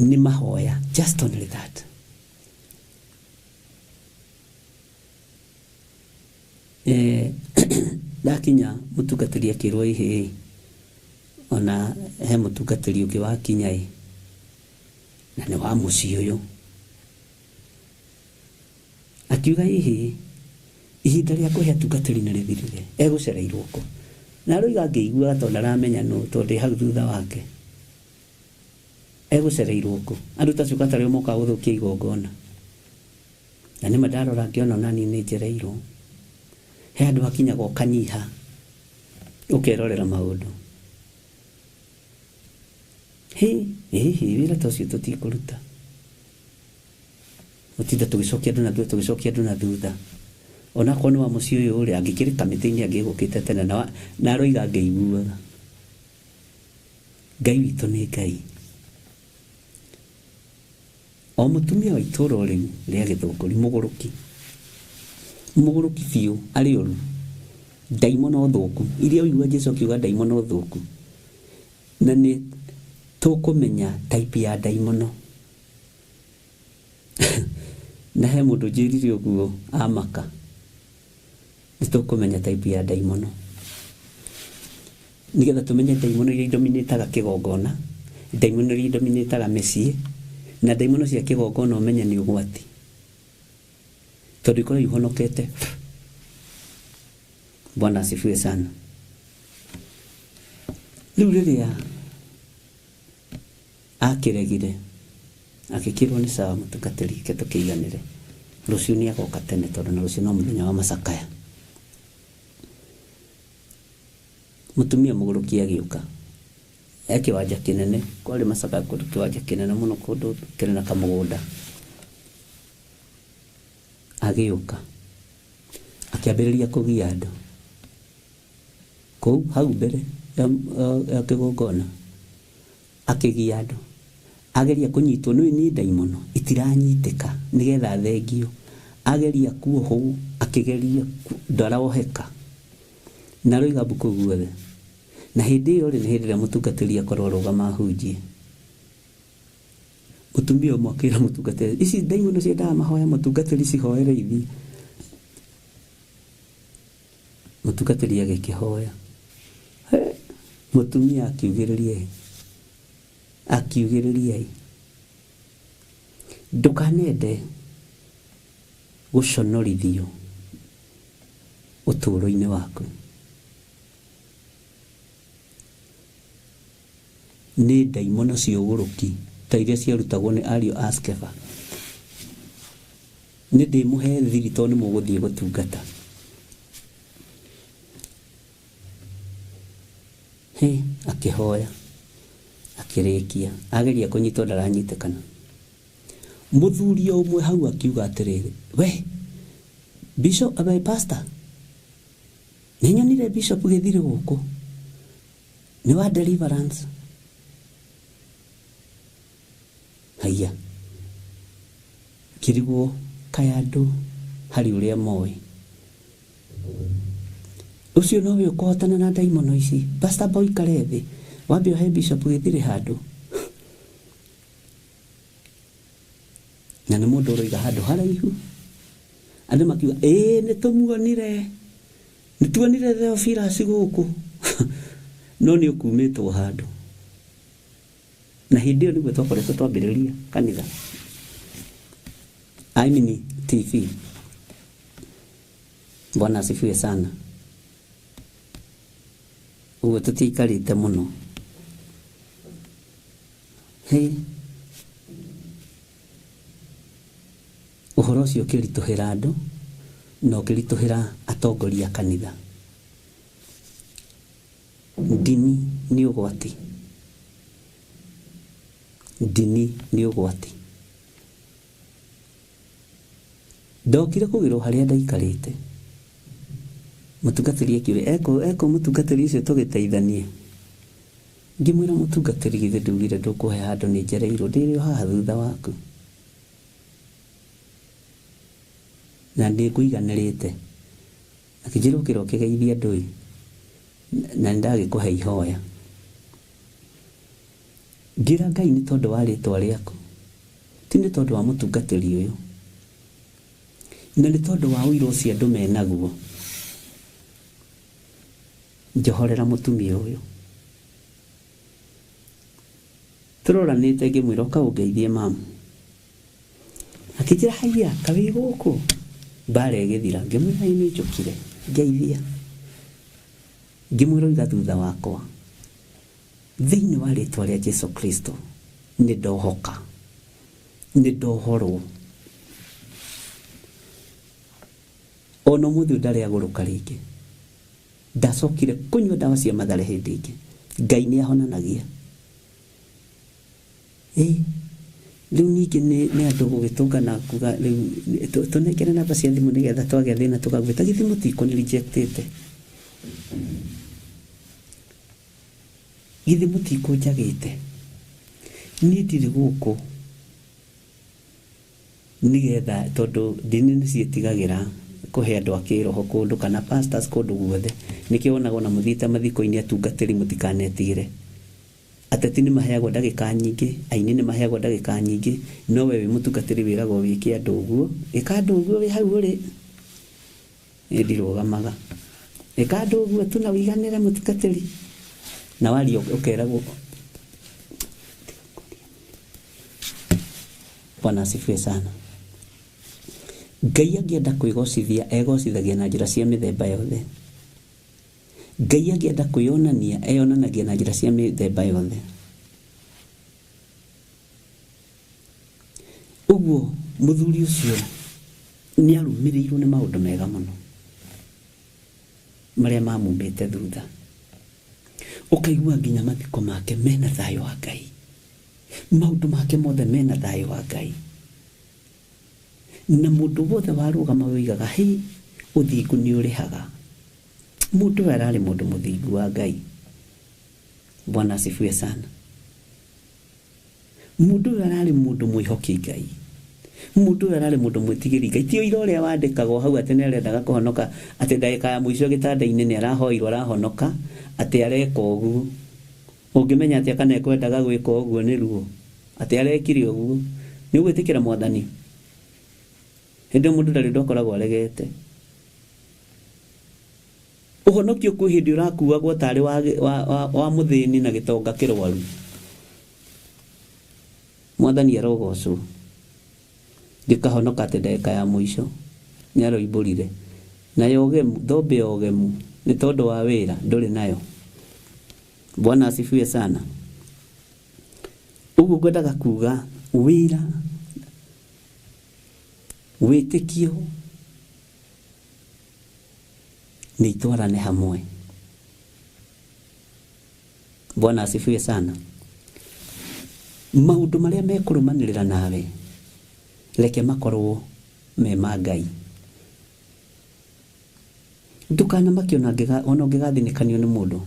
nĩ mahoya, just only that. Ndakinya mũtungatĩri akĩrwo ĩhĩ, ona he mũtungatĩri ũngĩ wakinya ĩ, na nĩ wa mũciĩ ũyũ. Akiuga ĩhĩ, ihinda rĩa kũhe atungatĩri nĩ rĩthirire, egũcereirwo kũ? Na aroiga ngĩiguaga tondũ ndaramenya nũ, tondũ ndĩ hau thutha wake. Egũcereirwo kũ? Andũ ta acio gatarĩ mokaga gũthũkia igongona. Na nĩma ndarora ngĩona ona niĩ nĩ njereirwo. He handũ hakinyaga ũkanyiha, ũkerorera maũndũ. Hĩ, hihi wĩra ta ũcio tũtikũruta. Gũtinda tũgĩcokia andũ na thutha, tũgĩcokia andũ na thutha. Onakorwo nĩ wa mũciĩ ũyũ rĩ, angĩkĩrĩ kamĩtĩ-inĩ angĩgũkĩte tene, na aroiga ngĩiguaga. Ngai witũ nĩ Ngai. O mũtumia wa itũũra rĩu rĩa Gĩthũngũri, mũgũrũki. Mũgũrũki biũ, arĩ ũru. Ndaimono thũku. Iria ũigua Jesu akiuga ndaimono thũku. Na nĩ tũkũmenya type ya ndaimono. Na he mũndũ njĩrire ũguo amaka. Nĩ tũkũmenya type ya ndaimono. Nĩgetha tũmenye ndaimono iria idominĩtaga kĩgongona, ndaimono iria idominĩtaga mĩciĩ, na ndaimono cia kĩgongona ũmenye nĩ ũgwati. Tondũ ikoragwo ihonokete. Bwana asifiwe sana. Rĩu rĩrĩa akĩregire, agĩkĩrwo nĩ sawa mũtungatĩri, reke tũkĩiganĩre. Rũciũ nĩ agoka tene tondũ na rũciũ no mũthenya wa macakaya. Mũtumia mũgũrũki agĩũka. He kĩwanja kĩnene, kwarĩ macakaya kũndũ kĩwanja kĩnene mũno, kũndũ kĩrĩ na kamũgũnda. Agĩũka. Akĩambĩrĩria kũgia andũ. Kũu hau mbere ya kĩgongona. Akĩgia andũ. Ageria kũnyitwo nĩ nĩ ndaimono, itiranyitĩka nĩgetha athengio. Ageria kuohwo, akĩgeria ndaroheka. Na aroiga mbu kũu guothe. Na hĩndĩ ĩyo rĩ, nĩ hĩndĩ ĩrĩa mũtungatĩri akorwo arũgama ahunjie. Mũtumia ũmwe akĩra mũtungatĩri, ici ndaimono ciendaga mahoya, mũtungatĩri cihoere ithiĩ. Mũtungatĩri agĩkĩhoya. He, mũtumia akiugĩrĩria ĩ. Akiugĩrĩria ĩ. Ndũkanende gũconorithio ũtũũro-inĩ waku. Nĩ ndaimono cia ũgũrũki ta iria ciarutagwo nĩ ariũ a Skeva. Nĩ ndĩmũhe thiri tondũ nĩ mũgũthiĩ gũtungata. Hĩ, akĩhoya akĩrĩkia, ageria kũnyitwo ndaranyitĩkana. Mũthuri o ũmwe hau akiuga atĩrĩrĩ, we bishop, abe pastor, nĩ nyonire bishop Gĩthirĩ gũkũ nĩ wa deliverance. Haiya, ngĩrigwo kaĩ andũ harĩ ũrĩa moĩ ũcio nowe ũkũhotana na ndaimono ici. Pastor, amba ũikare thĩ, wambe ũhe bishop Gĩthirĩ handũ. Na nĩ mũndũ ũroiga handũ haraihu, andũ makiuga ĩĩ nĩ tũmuonire, nĩ tuonire Theophilus gũkũ, no nĩ ũkumĩtwo handũ. Na hĩndĩ ĩyo nĩguo twakoretwo twambĩrĩria kanitha, I mean TV. Bwana asifiwe sana. Ũguo tũtiaikarĩte mũno. Hĩ, ũhoro ũcio ũkĩritũhĩra andũ na ũkĩritũhĩra atongoria a kanitha. Ndini nĩ ũgwati, ndini nĩ ũgwati. Ndokire kũgĩrwo harĩa ndaikarĩte, mũtungatĩri akiuga ekũ ekũ mũtungatĩri ũcio tũgĩteithanie. Ngĩmwĩra, mũtungatĩri, githĩ ndugire ndũkũhe handũ, nĩ njereirwo, ndĩrĩ o haha thutha waku na ndĩkũiganĩrĩte. Akĩnjĩra ũkĩra ũkĩgeithia andũ ĩ, na nĩndagĩkũhe ihoya. Ngĩra Ngai nĩ tondũ wa rĩtwa rĩaku, ti nĩ tondũ wa mũtungatĩri ũyũ, na nĩ tondũ wa ũira ũcio andũ menaguo, njohorera mũtumia ũyũ. Tũroranĩte ngĩmwĩra ũka ũngeithie mamu. Akĩnjĩra haiya, kawĩ gũkũ? Mbara ĩgĩthira. Ngĩmwĩra ĩ nĩ njũkire ngeithia. Ngĩmwĩra oiga thutha wakwa, thĩinĩ wa rĩtwa rĩa Jesu Kristo nĩ ndohoka, nĩ ndohorwo. Ona ũmũthĩ ũyũ ndarĩ agũrũka rĩngĩ. Ndacokire kũnyua ndawa cia Mathare hĩndĩ ĩngĩ. Ngai nĩ ahonanagia. Ĩ rĩu ningĩ nĩ nĩ andũ gũgĩtũngana kuga rĩu tũnengere namba cia thimũ nĩgetha twagĩa thĩna tũkagwĩta. Githĩ mũtikũnĩ rejectĩte? Githĩ mũtikũnjagĩte? Niĩ ndirĩ gũkũ nĩgetha, tondũ ndini nĩ ciĩtigagĩra kũhe andũ a kĩroho kũndũ kana pastors kũndũ guothe. Nĩkĩo wonaga ona mũthiĩte mathiko-inĩ atungatĩri mũtikanetigĩre. Ateti nĩ maheagwo ndagĩka nyingĩ, aini nĩ maheagwo ndagĩka nyingĩ, no we wĩ mũtungatĩri wĩragwo wĩke andũ ũguo, ĩka andũ ũguo wĩ hau ũrĩ. Niĩ ndirũgamaga. Ĩka andũ ũguo tu na ũiganĩre mũtungatĩri. Na waria ũkeragwo. Bwana asifiwe sana. Ngai angĩenda kwĩgocithia egocithagia na njĩra cia mĩthemba yothe. Ngai angĩenda kwĩyonania eyonanagia na njĩra cia mĩthemba yothe. Ũguo mũthuri ũcio nĩ arũmĩrĩirwo nĩ maũndũ mega mũno marĩa mamumĩte thutha. Ũkaigua nginya mathiko make mena thayũ wa Ngai. Maũndũ make mothe mena thayũ wa Ngai. Na mũndũ wothe warũgama oigaga, hĩ, ũthingu nĩ ũrĩhaga. Mũndũ ũyũ ararĩ mũndũ mũthingu wa Ngai. Bwana asifiwe sana. Mũndũ ũyũ ararĩ mũndũ mwĩhoki Ngai. Mũndũ ũyũ ararĩ mũndũ mwĩtigĩri Ngai. Ti ũira ũrĩa wandĩkagwo hau atĩ nĩ arendaga kũhonoka, atĩ ndagĩka ya mũico gĩtanda-inĩ nĩ arahoirwo arahonoka, atĩ areka ũguo. Ũngĩmenya atĩa kana ekwendaga gwĩka ũguo nĩ ruo? Atĩ arekire ũguo. Nĩ ũgwĩtĩkĩra Mwathani? Hĩndĩ ĩyo mũndũ ndarĩ ũndũ akoragwo aregete. Ũhonokio kwĩ hĩndĩ ũrakuagwo tarĩ wa, wa, wa, wa mũthĩni na gĩtonga kĩrwaru. Mwathani arogocwo. Ngĩkahonoka atĩ ndagĩka ya mũico nĩ aroimbũrire. Nayo ũgemu, thũmbĩ ya ũgemu nĩ tondũ wa wĩra ndũrĩ nayo. Bwana asifiwe sana. Ũguo ngwendaga kuga wĩra, wĩtĩkio nĩ itwarane hamwe. Bwana asifiwe sana. Maũndũ marĩa mekũrũmanĩrĩra nawe reke makorwo me ma Ngai. Ndũkanamake ona ũngĩgathinĩkanio nĩ mũndũ,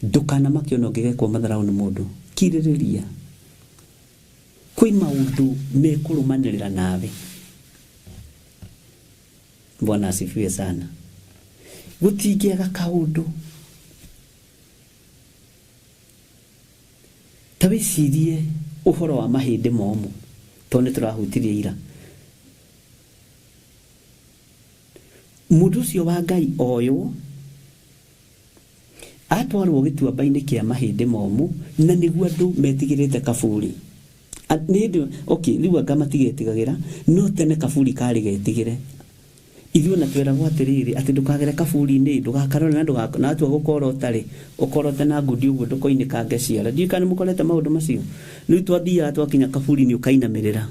ndũkanamake ona ũngĩgekwo matharaũ nĩ mũndũ, kirĩrĩria. Kwĩ maũndũ mekũrũmanĩrĩra nawe. Bwana asifiwe sana. Gũtingĩaga kaũndũ. Ta wĩcirie ũhoro wa mahĩndĩ momũ, tondũ nĩ tũrahutirie ira. Mũndũ ũcio wa Ngai oywo atwarwo gĩtuamba-inĩ kĩa mahĩndĩ momũ, na nĩguo andũ metigĩrĩte kaburi. Nĩ hĩndĩ, okay, rĩu anga matigetigagĩra, no tene kaburi karĩ getigĩre. Ithuĩ ona tweragwo atĩrĩrĩ, atĩ ndũkagere kaburi-inĩ, ndũgakarore na na watua gũkorota rĩ, ũkorote na ngundi ũguo ndũkoinĩkange ciara. Ndiũĩ kana nĩmũkorete maũndũ macio. Rĩu twathiaga twakinya kaburi-inĩ ũkainamĩrĩra.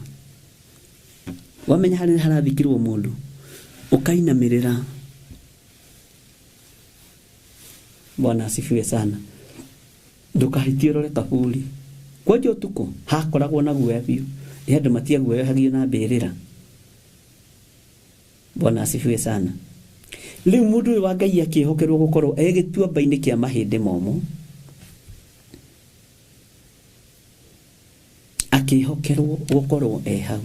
Wamenya harĩa harathikirwo mũndũ, ũkainamĩrĩra. Bwana asifiwe sana. Ndũkahitie ũrore kaburi. Kwanja ũtukũ hakoragwo na guoya biũ. Ĩ andũ matiaguoyohagio na mbĩrĩra. Bwana asifiwe sana. Rĩu mũndũ ũyũ wa Ngai akĩhokerwo gũkorwo e gĩtuamba-inĩ kĩa mahĩndĩ momũ, akĩhokerwo gũkorwo e hau,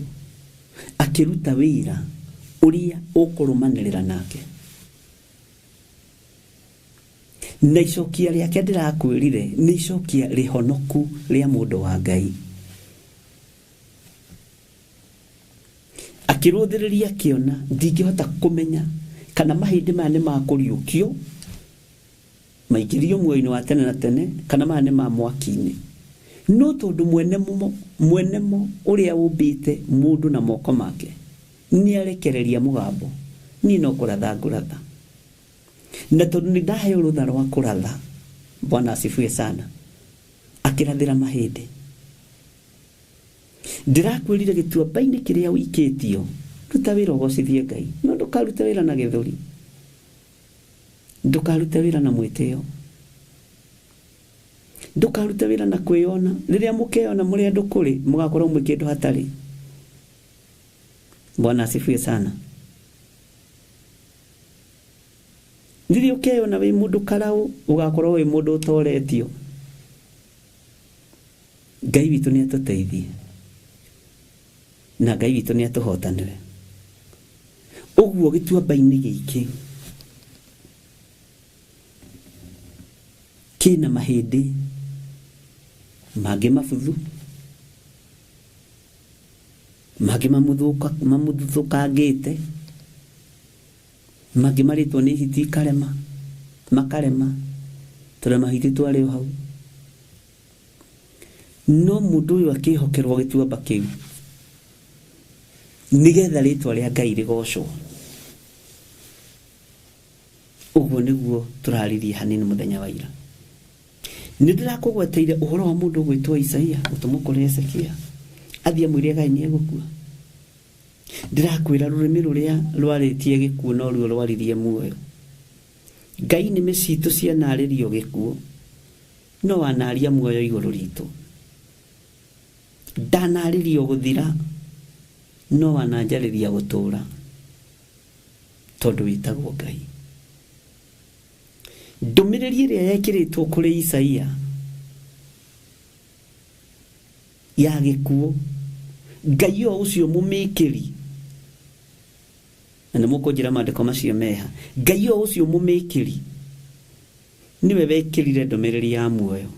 akĩruta wĩra ũrĩa ũkũrũmanĩrĩra nake. Na icokia rĩake ndĩrakwĩrire nĩ icokia rĩhonoku rĩa mũndũ wa Ngai. Akĩrũthĩrĩria akĩona ndingĩhota kũmenya kana mahĩndĩ maya nĩ makũriũkio maingĩrio muoyo-inĩ wa tene na tene, kana maya nĩ ma mwaki-inĩ. No tondũ mwene mo ũrĩa ũmbĩte mũndũ na moko make nĩarekereria mũgambo, niĩ no kũratha ngũratha. Na tondũ nĩ ndaheo rũtha rwa kũratha, Bwana asifiwe sana, akĩrathĩra mahĩndĩ. Ndĩrakwĩrire gĩtuamba-inĩ kĩrĩa ũikĩtio, ruta wĩra ũgocithie Ngai, no ndũkarute wĩra na gĩthũri, ndũkarute wĩra na mwĩtĩo, ndũkarute wĩra na kwĩyona. Rĩrĩa mũkeyona mũrĩ andũ kũrĩ, mũgakorwo mwĩ kĩndũ hatarĩ. Bwana asifiwe sana. Rĩrĩa ũkeyona wĩ mũndũ karaũ, ũgakorwo wĩ mũndũ ũtoretio. Ngai witũ nĩ atũteithie, na Ngai witũ nĩ atũhotanĩre. Ũguo gĩtuamba-inĩ gĩkĩ kĩna mahĩndĩ mangĩ mabuthu, mangĩ mamũthuthũkangĩte, mangĩ marĩtwo nĩ hiti ikarema, makarema, tũrema hiti twarĩ o hau. No mũndũ ũyũ akĩhokerwo gĩtuamba kĩu nĩgetha rĩtwa rĩa Ngai rĩgocwo. Ũguo nĩguo tũraririe hanini mũthenya wa ira. Nĩ ndĩrakũgweteire ũhoro wa mũndũ ũgwĩtwo Isaia gũtũmwo kũrĩ Hezekia athiĩ amwĩre Ngai nĩ egũkua. Ndĩrakwĩra rũrĩmĩ rũrĩa rwarĩtie gĩkuũ no ruo rwaririe muoyo. Ngai nĩmĩ citũ cianarĩrio gĩkuũ, no wanaria muoyo igũrũ ritũ. Ndanarĩrio gũthira, no wananjarĩria gũtũũra, tondũ wĩtagwo Ngai. Ndũmĩrĩri ĩrĩa yekĩrĩtwo kũrĩ Isaia ya gĩkuũ, Ngai o ũcio mũmĩkĩri, na nĩ mũkũnjĩra maandĩko macio meha, Ngai o ũcio mũmĩkĩri nĩwe wekĩrire ndũmĩrĩri ya muoyo.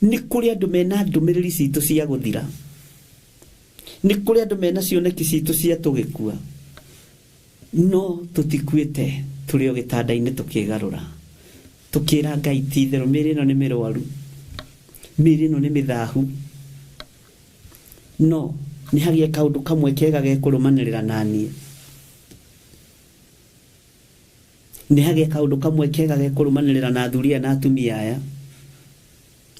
Nĩ kũrĩ andũ mena ndũmĩrĩri citũ cia gũthira, nĩ kũrĩ andũ mena cioneki citũ cia tũgĩkua, no tũtikuĩte, tũrĩ o gĩtanda-inĩ tũkĩgarũra, tũkĩra Ngai ti itherũ mĩĩrĩ ĩno nĩ mĩrwaru, mĩĩrĩ ĩno nĩ mĩthahu, no nĩ hagĩe kaũndũ kamwe kega gekũrũmanĩrĩra na niĩ, nĩ hagĩe kaũndũ kamwe kega gekũrũmanĩrĩra na athuri aya na atumia aya.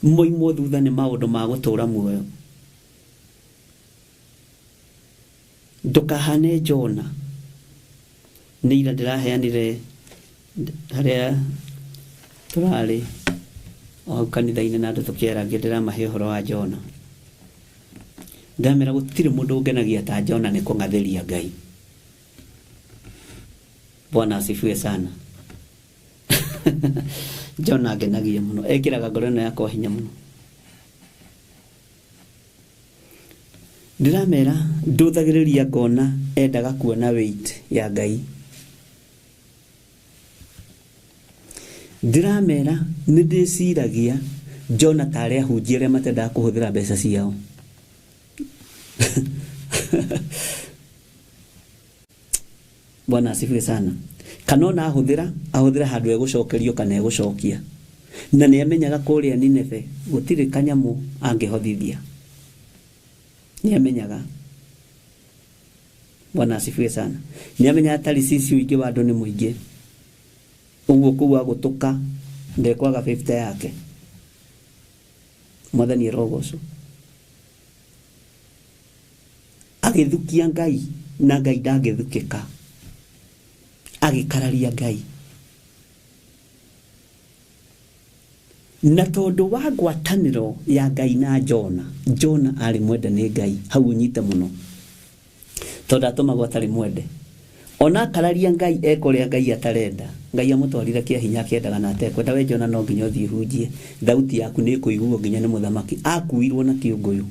Moimwo thutha nĩ maũndũ ma gũtũra muoyo. Ndũkahane Jona. Nĩ ira ndĩraheanire harĩa tũrarĩ o hau kanitha-inĩ na andũ tũkĩarangia ndĩramahe ũhoro wa Jona. Ndamera gũtirĩ mũndũ ũngenagia ta Jona nĩ kũng'athĩria Ngai. Bwana asifiwe sana. Jona angenagia mũno, ekĩraga ngoro ĩno yakwa hinya mũno. Ndĩramera ndũthagĩrĩria ngona endaga kuona weight ya Ngai. Ndĩramera nĩ ndĩciragia Jona tarĩ ahunjia arĩa matendaga kũhũthĩra mbeca ciao. Bwana asifiwe sana. Kana ona ahũthĩra, ahũthĩra handũ egũcokerio kana egũcokia. Na nĩ amenyaga kũrĩa Nineve gũtirĩ kanyamũ angĩhothithia. Nĩ amenyaga. Bwana asifiwe sana. Nĩ amenyaga Tarisisi ũingĩ wa andũ nĩ mũingĩ. Ũguo kũu agũtũka ndekwaga 50 yake. Mwathani arogocwo. Agĩthukia Ngai na Ngai ndangĩthukĩka. Agĩkararia Ngai. Na tondũ wa ngwatanĩro ya Ngai na Jona, Jona arĩ mwende nĩ Ngai, hau ũnyite mũno. Tondũ atũmagwo atarĩ mwende. Ona akararia Ngai eka ũrĩa Ngai atarenda, Ngai amũtwarire kĩa hinya akĩendaga na atekwenda. We Jona no nginya ũthiĩ hunjie, thauti yaku nĩ ĩkũiguo nginya nĩ mũthamaki. Akuirwo na kĩũngũyũ.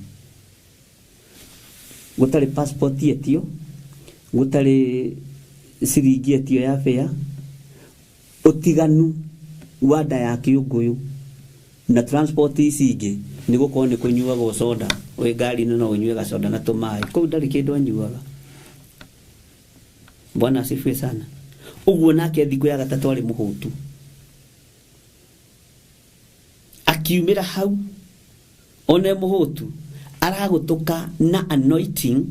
Gũtarĩ passport etio, gũtarĩ ciringi etio ya fare, ũtiganu wa nda ya kĩũngũyũ na transport ici ingĩ nĩ gũkorwo nĩ kũnyuagwo soda, wĩ ngari-inĩ no ũnyue gacoda na tũmaĩ, kũu ndarĩ kĩndũ anyuaga. Bwana asifiwe sana. Ũguo nake thikũ ya gatatũ arĩ mũhũtu. Akiumĩra hau one mũhũtu aragũtũka na anointing.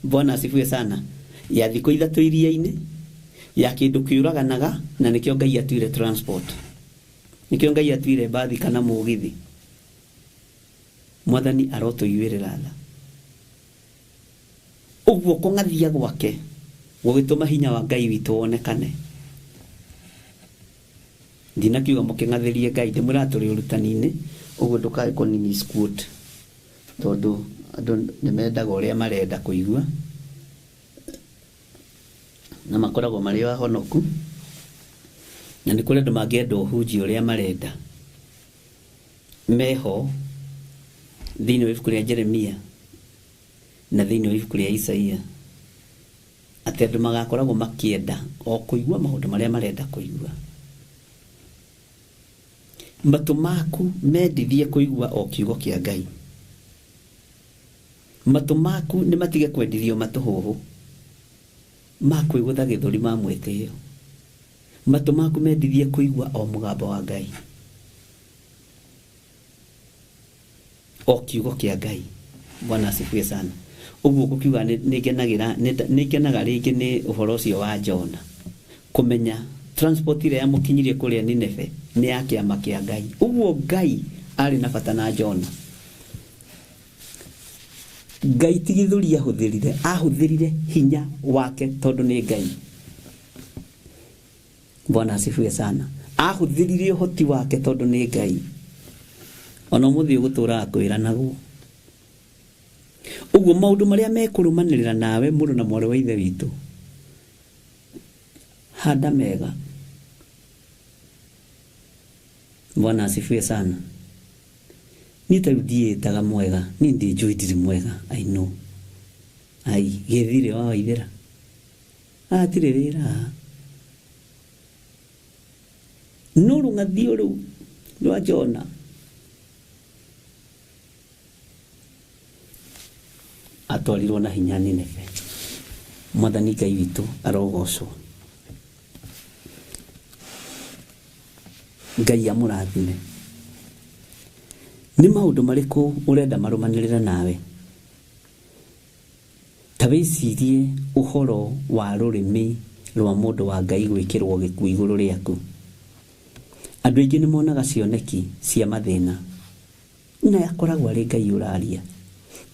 Bwana asifiwe sana. Ya thikũ ithatũ iria-inĩ, ya kĩndũ kĩũraganaga, na nĩkĩo Ngai atuire transport. Nĩkĩo Ngai atuire mbathi kana mũgithi. Mwathani arotũiguĩrĩra tha. Ũguo kũng'athia gwake gũgĩtũma hinya wa Ngai witũ wonekane. Ndinakiuga mũkĩng'athĩrie Ngai, ndĩmwĩraga tũrĩ ũrutani-inĩ, ũguo ndũkae kũni misquote, tondũ andũ nĩ mendaga ũrĩa marenda kũigua na makoragwo marĩ ahonoku, na nĩ kũrĩ andũ mangĩenda ũhunjie ũrĩa marenda. Meho thĩinĩ wa ibuku rĩa Jeremia na thĩinĩ wa ibuku rĩa Isaia, atĩ andũ magakoragwo makĩenda o kũigua maũndũ marĩa marenda kũigua. Matũ maku mendithie kũigua o kiugo kĩa Ngai. Matũ maku nĩ matige kwendithio matũhũhũ ma kwĩgũtha gĩthũri ma mwĩtĩo. Matũ maku mendithie kũigua o mũgambo wa Ngai, o kiugo kĩa Ngai. Bwana asifiwe sana. Ũguo gũkiuga nĩ ngenaga rĩngĩ nĩ ũhoro ũcio wa Jona, kũmenya transport ĩrĩa yamũkinyirie kũrĩa Nineve nĩ ya kĩama kĩa Ngai. Ũguo Ngai arĩ na bata na Jona. Ngai ti gĩthũri ahũthĩrire, ahũthĩrire hinya wake tondũ nĩ Ngai. Bwana asifiwe sana. Ahũthĩrire ũhoti wake tondũ nĩ Ngai. Ona ũmũthĩ ũgũtũraga kwĩranagwo. Ũguo maũndũ marĩa mekũrũmanĩrĩra nawe mũrũ na mwarĩ wa ithe witũ, handa mega. Bwana asifiwe sana. Niĩ ta rĩu ndiĩtaga mwega, niĩ ndĩnjũĩ ndirĩ mwega, I know. Ai, gĩthirĩ wa Waithĩra. Hatirĩ wĩra haha. No rũng'athio rũu rwa Jona atwarirwo na hinya Nineve. Mwathani Ngai witũ arogocwo. Ngai amũrathime. Nĩ maũndũ marĩkũ ũrenda marũmanĩrĩre nawe? Ta wĩcirie ũhoro wa rũrĩmĩ rwa mũndũ wa Ngai gwĩkĩrwo gĩkuũ igũrũ rĩaku. Andũ aingĩ nĩ monaga cioneki cia mathĩna. Na akoragwo arĩ Ngai ũraria,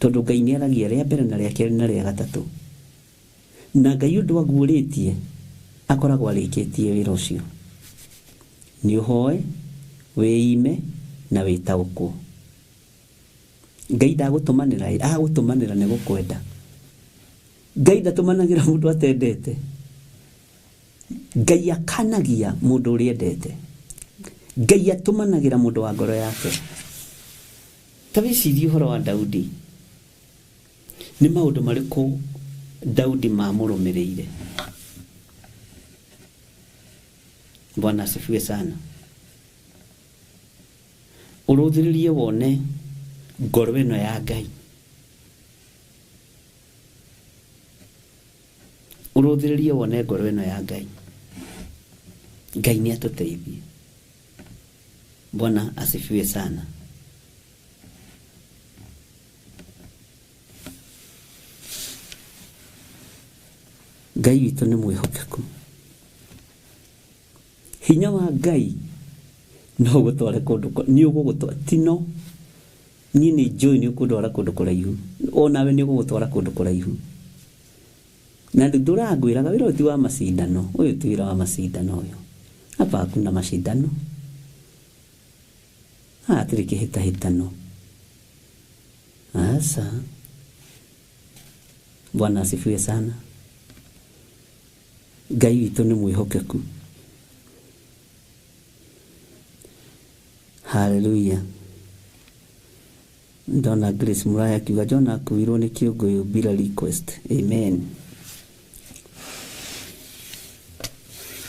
tondũ Ngai nĩ aragia rĩa mbere na rĩa kerĩ na rĩa gatatũ. Na Ngai ũndũ aguũrĩtie akoragwo arĩkĩtie wĩra ũcio. Nĩ ũhoe, wĩime na wĩtaũkwo. Ngai ndagũtũmanĩra ĩ, agũtũmanĩra nĩ gũkwenda. Ngai ndatũmanagĩra mũndũ atendete. Ngai akanagia mũndũ ũrĩa endete. Ngai atũmanagĩra mũndũ wa ngoro yake. Ta wĩcirie ũhoro wa Daudi. Nĩ maũndũ marĩkũ Daudi mamũrũmĩrĩire? Bwana asifiwe sana. Ũrũthĩrĩrie wone ngoro ĩno ya Ngai. Ũrũthĩrĩrie wone ngoro ĩno ya Ngai. Ngai nĩ atũteithie. Bwana asifiwe sana. Ngai witũ nĩ mwĩhokeku. Hinya wa Ngai no ũgũtware kũndũ nĩ ũgũgũtwara tino niĩ nĩ njũĩ nĩ ũkũndwara kũndũ kũraihu, onawe nĩ ũgũgũtwara kũndũ kũraihu. Na ndũrangwĩraga wĩra ũyũ ti wa macindano, ũyũ ti wĩra wa macindano ũyũ. Hapa hakuna mashindano. Haha hatirĩ kĩhĩtahĩtano. Aca. Bwana asifiwe sana. Ngai witũ nĩ mwĩhokeku. Haleluya. Ndona Grace Muraya akiuga John akuirwo nĩ kĩũngũyũ bila request. Amen.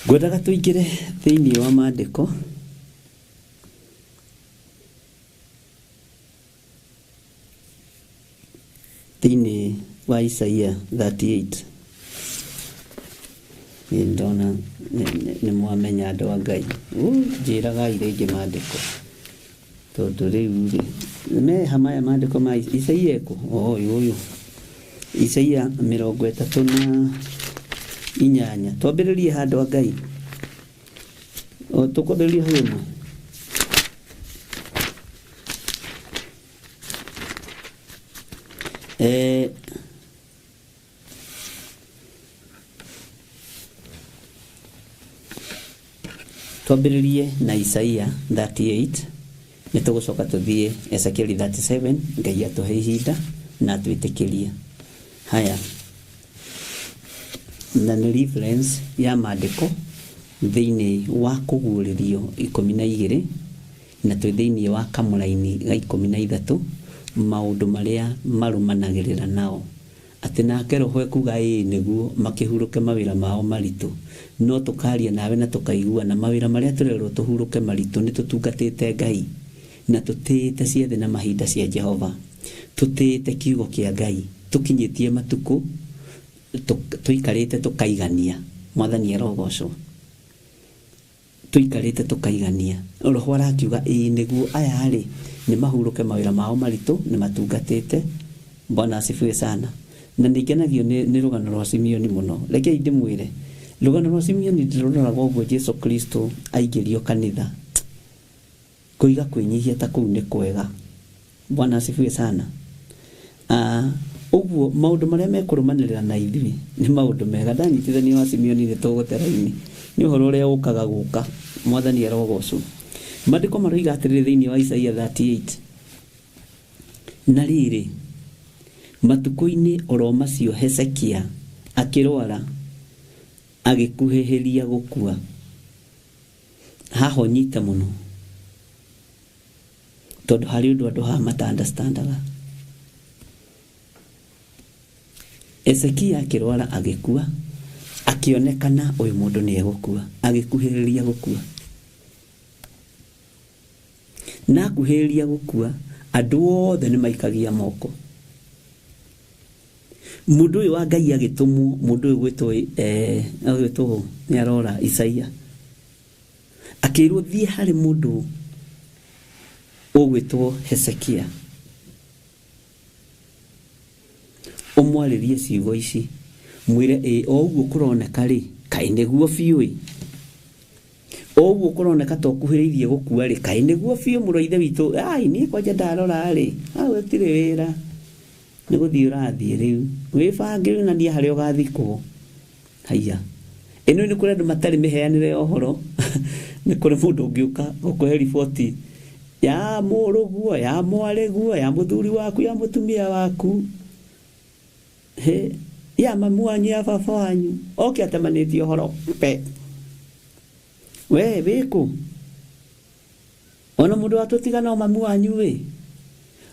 Ngwendaga tũingĩre thĩinĩ wa maandĩko thĩinĩ wa Isaia 38. Nĩ ndona nĩ mwamenya andũ a Ngai. Njĩragai rĩngĩ maandĩko tondũ rĩu rĩ meha maya maandĩko ma Isaia ĩkũ? Ũyũ ũyũ Isaia 38. Twambĩrĩrie handũ a Ngai. Tũkwambĩrĩria hau ĩmwe. Twambĩrĩrie na Isaia 38, nĩ tũgũcoka tũthiĩ Ezekieli 37, Ngai atũhe ihinda na atwĩtĩkĩrie. Haya, na nĩ reference ya maandĩko thĩinĩ wa kũguũrĩrio 12, na twĩ thĩinĩ wa kamũraini ga 13, maũndũ marĩa marũmanagĩrĩra nao. Atĩ nake roho ekuga ĩĩ nĩguo makĩhurũke mawĩra mao maritũ, no tũkaria nawe na tũkaigua, na mawĩra marĩa tũrerwo tũhurũke maritũ nĩ tũtungatĩte Ngai na tũtĩĩte ciathĩ na mahinda cia Jehova, tũtĩĩte kiugo kĩa Ngai, tũkinyĩtie matukũ tũikarĩte tũkaigania. Mwathani arogocwo. Tũikarĩte tũkaigania. Roho arakiuga ĩĩ nĩguo aya rĩ nĩ mahurũke mawĩra mao maritũ, nĩ matungatĩte. Bwana asifiwe sana. Na nĩ ngenagio nĩ rũgano rwa Simeoni mũno. Rekei ndĩmwĩre, rũgano rwa Simeoni ndĩrũroraga ũguo Jesu Kristo aingĩrio kanitha. Kũiga kwĩnyihia ta kũu nĩ kwega. Bwana asifiwe sana. Ũguo maũndũ marĩa mekũrũmanĩrĩra na ithuĩ nĩ maũndũ mega. Ndanyitithania wa Simeoni nĩ tũgũtera-inĩ. Nĩ ũhoro ũrĩa ũkaga gũka. Mwathani arogocwo. Maandĩko maroiga atĩrĩrĩ thĩinĩ wa Isaia 38. Na rĩrĩ, matukũ-inĩ oro macio Hezekia akĩrwara agĩkuhĩhĩria gũkua. Haha ũnyite mũno tondũ harĩ ũndũ andũ haha mata understandaga. Hezekia akĩrwara agĩkua, akĩonekana ũyũ mũndũ nĩ egũkua, agĩkuhĩrĩria gũkua. Na akuhĩrĩria gũkua, andũ othe nĩ maikagia moko. Mũndũ ũyũ wa Ngai agĩtũmwo, mũndũ ũyũ gwĩtwo, agĩtwo nĩ arora Isaia. Akĩrwo thiĩ harĩ mũndũ ũgwĩtwo Hezekia. Ũmwarĩrie ciugo ici, mwĩre ĩ o ũguo kũroneka rĩ, kaĩ nĩguo biũ ĩ. Ũguo kũroneka ta ũkuhĩrĩirie gũkua rĩ, kaĩ nĩguo biũ mũrũ wa ithe witũ, ai niĩ kwanja ndarora rĩ, hau hatirĩ wĩra, nĩ gũthiĩ ũrathiĩ rĩu, wĩbange rĩu na niĩ harĩa ũgathikwo. Haiya, ĩno nĩ kũrĩ andũ matarĩ mĩheanĩre ya ũhoro, nĩ kũrĩ mũndũ ũngĩũka gũkũhe riboti ya mũrũguo, ya mwarĩguo, ya mũthuri waku, ya mũtumia waku, he ya mamu wanyu, ya baba wanyu, oke atemanĩtie ũhoro pe. We wĩkũ? Ona mũndũ watũtiga no mamu wanyu ĩ,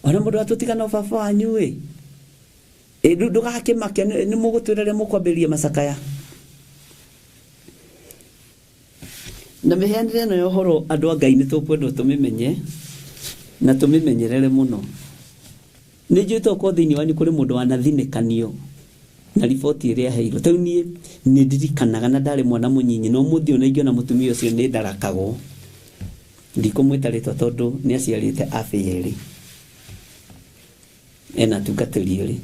ona mũndũ watũtiga no baba wanyu ĩ, ĩ ndũgakĩmake, nĩ mũgũtwĩra rĩrĩa mũkwambĩrĩria macakaya. Na mĩheanĩre ĩno ya ũhoro andũ a Ngai nĩ tũkwendwo tũmĩmenye na tũmĩmenyerere mũno. Nĩ njũĩ tokorwo thĩinĩ wanyu kũrĩ mũndũ wanathinĩkanio na riboti ĩrĩa aheirwo. Ta rĩu niĩ nĩ ndirikanaga na ndarĩ mwana mũnyinyi, na ũmũthĩ ũyũ na ingĩona mũtumia ũcio nĩ ndarakagwo. Ndikũmwĩta rĩtwa tondũ nĩ aciarĩte abĩa erĩ, ena atungatĩri erĩ.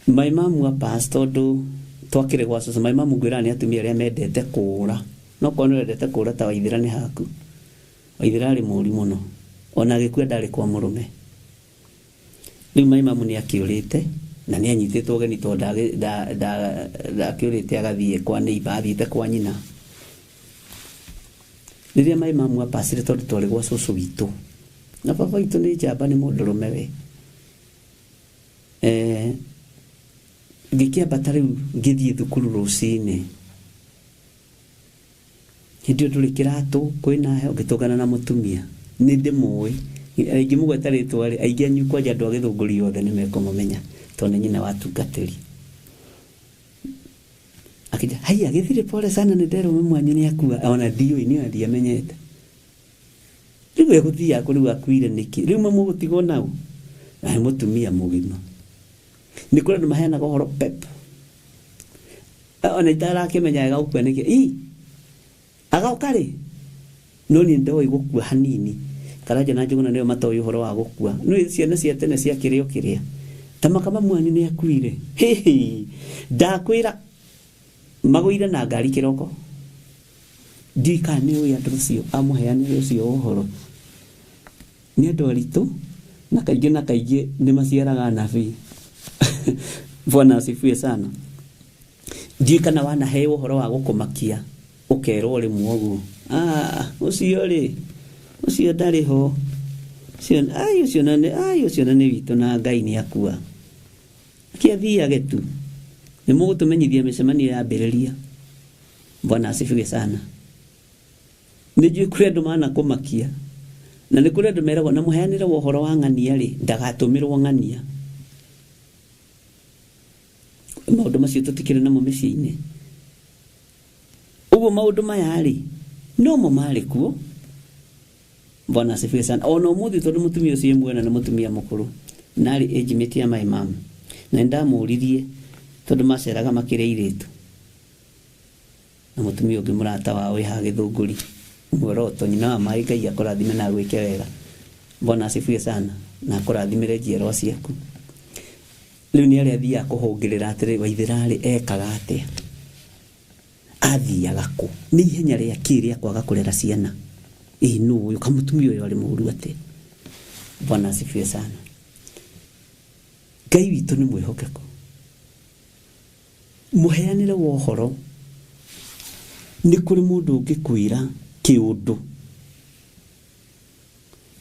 My mom wa pass tondũ twakĩrĩ gwa cũcũ, my mom ngwĩraga nĩ atumia arĩa mendete kũũra. No korwo nĩ wendete kũũra ta Waithĩra nĩ haku. Waithĩra arĩ mũũru mũno, ona agĩkua ndarĩ kwa mũrũme. Rĩu my mom nĩ akĩũrĩte na nĩ anyitĩtwo ũgeni tondũ ndakĩũrĩte agathiĩ kwa neighbor, athiĩte kwa nyina. Rĩrĩa my mom apacire tondũ twarĩ gwa cũcũ witũ, na baba witũ nĩ njamba, nĩ mũndũrũme we. Ngĩkĩambata rĩu ngĩthiĩ thukuru rũcinĩ. Hĩndĩ ĩyo ndũrĩ kĩratũ, kwĩna heho, ngĩtũngana na mũtumia. Nĩ ndĩmũĩ. Ingĩmũgweta rĩtwa rĩ, aingĩ anyu kwanja andũ a Gĩthũngũri othe nĩ mekũmũmenya tondũ nĩ nyina wa atungatĩri. Akĩnjĩra, haiya, gĩthirĩ pole sana, nĩ nderwo mamu wanyu nĩ akua. Ona ndiũĩ, niĩ ona ndiamenyete. Rĩu egũthiaga kũ rĩu akuire nĩkĩ? Rĩu mamu ũgũtigwo nau? Na nĩ mũtumia mũgima. Nĩ kũrĩ andũ maheanaga ũhoro pep. Ona itarakĩmenya wega gũkua nĩkĩ. Ii, agoka rĩ? No niĩ ndoĩ gũkua hanini. Karanja na Njũgũna nĩo matoĩ ũhoro wa gũkua. Nĩ ciana cia tene cia kĩrĩo kĩrĩa. Ta maka mamu wanyu nĩ akuire. Hihi, ndakwĩra magũire na ngari kĩroko. Ndiũĩ kana nĩ ũĩ andũ acio amũheanĩre ũcio ũhoro. Nĩ andũ aritũ na kaingĩ na kaingĩ nĩ maciaraga anabii. Bwana asifiwe sana. Ndiũĩ kana wanaheo ũhoro wa gũkũmakia ũkerwo rĩmwe ũguo. Ũcio rĩ, ũcio ndarĩ ho. Ũcio, ai, ũcio na nĩ, ai, ũcio na nĩ witũ na Ngai nĩ akua. Akĩathiage tu. Nĩ mũgũtũmenyithia mĩcemanio yambĩrĩria. Bwana asifiwe sana. Nĩ njũĩ kũrĩ andũ manakũmakia. Na nĩ kũrĩ andũ meragwo na mũheanĩre wa ũhoro wa ng'ania rĩ, ndagatũmĩrwo ng'ania. Maũndũ macio tũtikĩrĩ namo mĩciĩ-inĩ. Ũguo maũndũ maya rĩ, nomo marĩ kuo. Bwana asifiwe sana. Ona ũmũthĩ tondũ mũtumia ũcio muona nĩ mũtumia mũkũrũ, na arĩ age mate ya my mom. Na nĩndamũririe tondũ maceraga makĩrĩ airĩtu. Na mũtumia ũngĩ mũrata wao wĩ haha Gĩthũngũri, muoroto, nyina wa maĩ, Ngai akũrathime na agwĩke wega. Bwana asifiwe sana. Na akũrathimĩre njiarwa ciaku. Rĩu nĩ arĩa athiaga kũhũngĩrĩra atĩrĩ, Waithĩra rĩ, ekaga atĩa? Athiaga kũ? Nĩ ihenya rĩa kĩ rĩa kwaga kũrera ciana? Ĩ nũ ũyũ? Kamũtumia ũyũ arĩ mũũru atĩa? Bwana asifiwe sana. Ngai witũ nĩ mwĩhokeku. Mũheanĩre wa ũhoro, nĩ kũrĩ mũndũ ũngĩkwĩra kĩũndũ.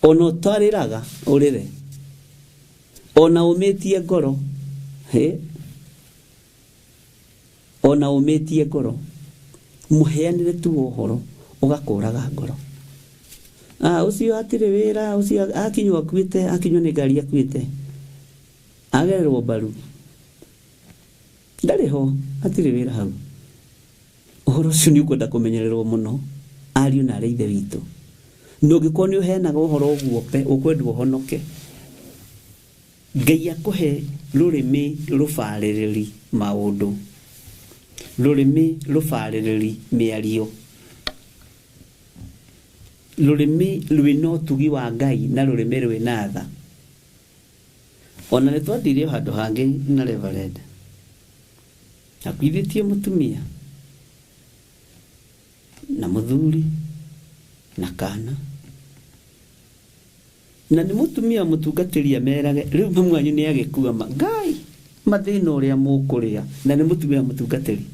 Ona ũtarĩraga ũrĩre. Ona ũmĩtie ngoro. He? Ona ũmĩtie ngoro. Mũheanĩre tu ũhoro, ũgakũraga ngoro. Ũcio hatirĩ wĩra, ũcio akinywo akuĩte, akinywo nĩ ngari akuĩte. Agererwo mbaru. Ndarĩ ho, hatirĩ wĩra hau. Ũhoro ũcio nĩ ũkwenda kũmenyererwo mũno, ariũ na arĩa ithe witũ. Na ũngĩkorwo nĩ ũheanaga ũhoro ũguo pe, ũkwendwo ũhonoke. Ngai akũhe rũrĩmĩ rũbarĩrĩri maũndũ. Rũrĩmĩ rũbarĩrĩri mĩario. Rũrĩmĩ rwĩna ũtugi wa Ngai na rũrĩmĩ rwĩna tha. Ona nĩ twathire o handũ hangĩ na Reverend. Akuithĩtie mũtumia. Na mũthuri na kana na nĩ mũtumia mũtungatĩri amerage rĩu mamu wanyu nĩ agĩkua ma ngai mathĩna ũrĩa mũkũrĩa na nĩ mũtumia mũtungatĩri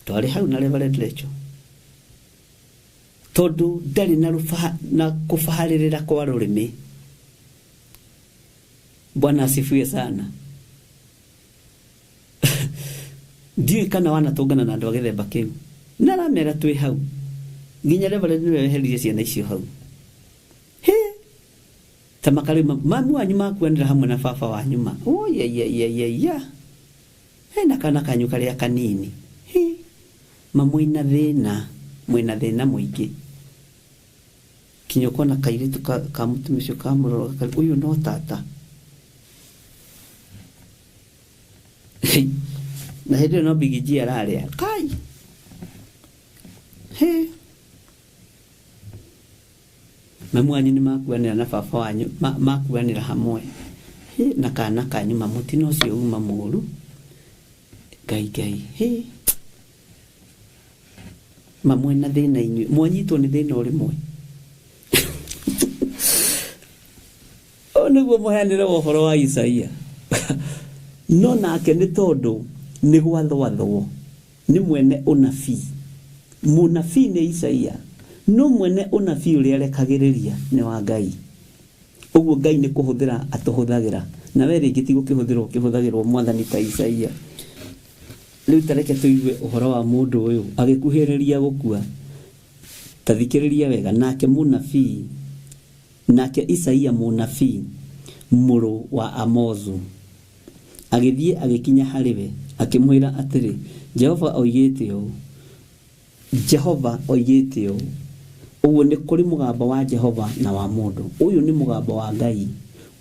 twarĩ hau na Reverend Rachel tondũ ndarĩ na rũba na kũbarĩrĩra kwa rũrĩmĩ. Bwana asifiwe sana. Ndiũĩ kana wanatũngana na andũ a gĩthemba kĩu na aramera twĩ hau nginya Reverend nĩwe weheririe ciana icio hau. He ta makarĩ mamu wanyu makuanĩra hamwe na baba wanyu ma oyeyeyeyeya hena kana kanyu karĩa kanini. He ma mwĩna thĩna, mwĩna thĩna mũingĩ kinya ũkona kairĩtu ka mũtumia ũcio kamũrora ũyũ no tata. Na hĩndĩ ĩyo no bigiji ararĩa kai. He mamu wanyu nĩ makuanĩra na baba wanyu makuanĩra hamwe. He na kana kanyu ma mũtino ũcio uma mũru ngai ngai. He ma mwĩna thĩna inyuĩ mwanyitwo nĩ thĩna ũrĩmwe. Ũyũ nĩguo mũheanĩre wa ũhoro wa Isaia. No nake nĩ tondũ nĩ gwathwathwo nĩ mwene ũnabii. Mũnabii nĩ Isaia, no mwene ũnabii ũrĩa arekagĩrĩria nĩ wa Ngai. Ũguo Ngai nĩ kũhũthĩra atũhũthagĩra. Na we rĩngĩ ti gũkĩhũthĩrwo ũkĩhũthagĩrwo mwathani ta Isaia. Rĩu ta reke tũigue ũhoro wa mũndũ ũyũ agĩkuhĩrĩria gũkua. Ta thikĩrĩria wega. Nake mũnabii, nake Isaia mũnabii mũrũ wa Amozu agĩthiĩ agĩkinya harĩ we akĩmwĩra atĩrĩ, Jehova oigĩte ũũ, Jehova oigĩte ũũ. Ũguo nĩ kũrĩ mũgambo wa Jehova na wa mũndũ. Ũyũ nĩ mũgambo wa Ngai.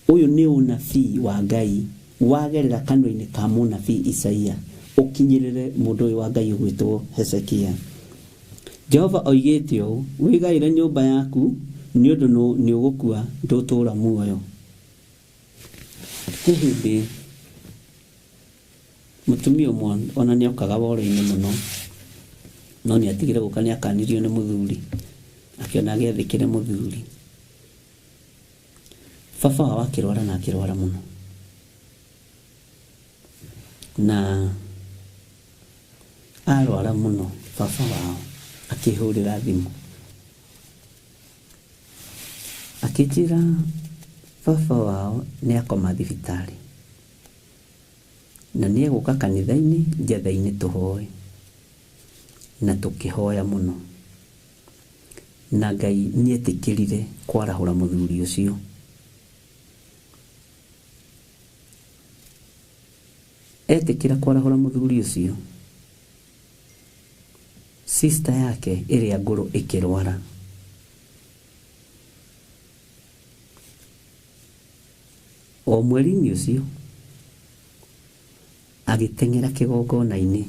Ũyũ nĩ ũnabii wa Ngai wagerera kanua-inĩ ka mũnabii Isaia ũkinyĩrĩre mũndũ ũyũ wa Ngai ũgwĩtwo Hezekia. Jehova oigĩte ũũ, wĩgaĩre nyũmba yaku nĩ ũndũ nĩ ũgũkua ndũtũũra muoyo. He hĩndĩ mũtumia ũmwe ona nĩ okaga woro-inĩ mũno, no nĩ atigire gũka nĩ akanirio nĩ mũthuri, akĩona agĩathĩkĩre mũthuri. Baba wao akĩrwara na akĩrwara mũno, na arwara mũno baba wao akĩhũrĩra thimũ akĩnjĩra baba wao nĩ akoma thibitarĩ na nĩ egũka kanitha-inĩ njetha-inĩ tũhoe, na tũkĩhoya mũno na Ngai nĩetĩkĩrire kwarahũra mũthuri ũcio. Etĩkĩra kwarahũra mũthuri ũcio, sister yake ĩrĩa ngũrũ ĩkĩrwara. O mweri-inĩ ũcio agĩteng'era kĩgongona-inĩ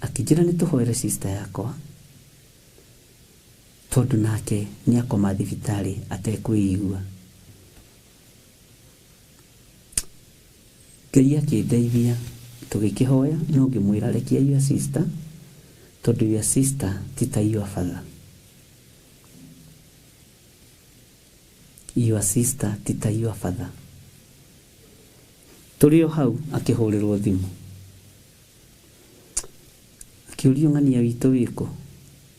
akĩnjĩra nĩ tũhoere sister yakwa tondũ nake nĩ akoma thibitarĩ atekwĩigua. Ngai akĩndeithia tũgĩkĩhoya, no ngĩmwĩra rekia your sister tondũ your sister ti ta your father. Your sister ti ta your father. Tũrĩ o hau akĩhũrĩrwo thimũ akĩũrio ng'ania witũ wĩkũ,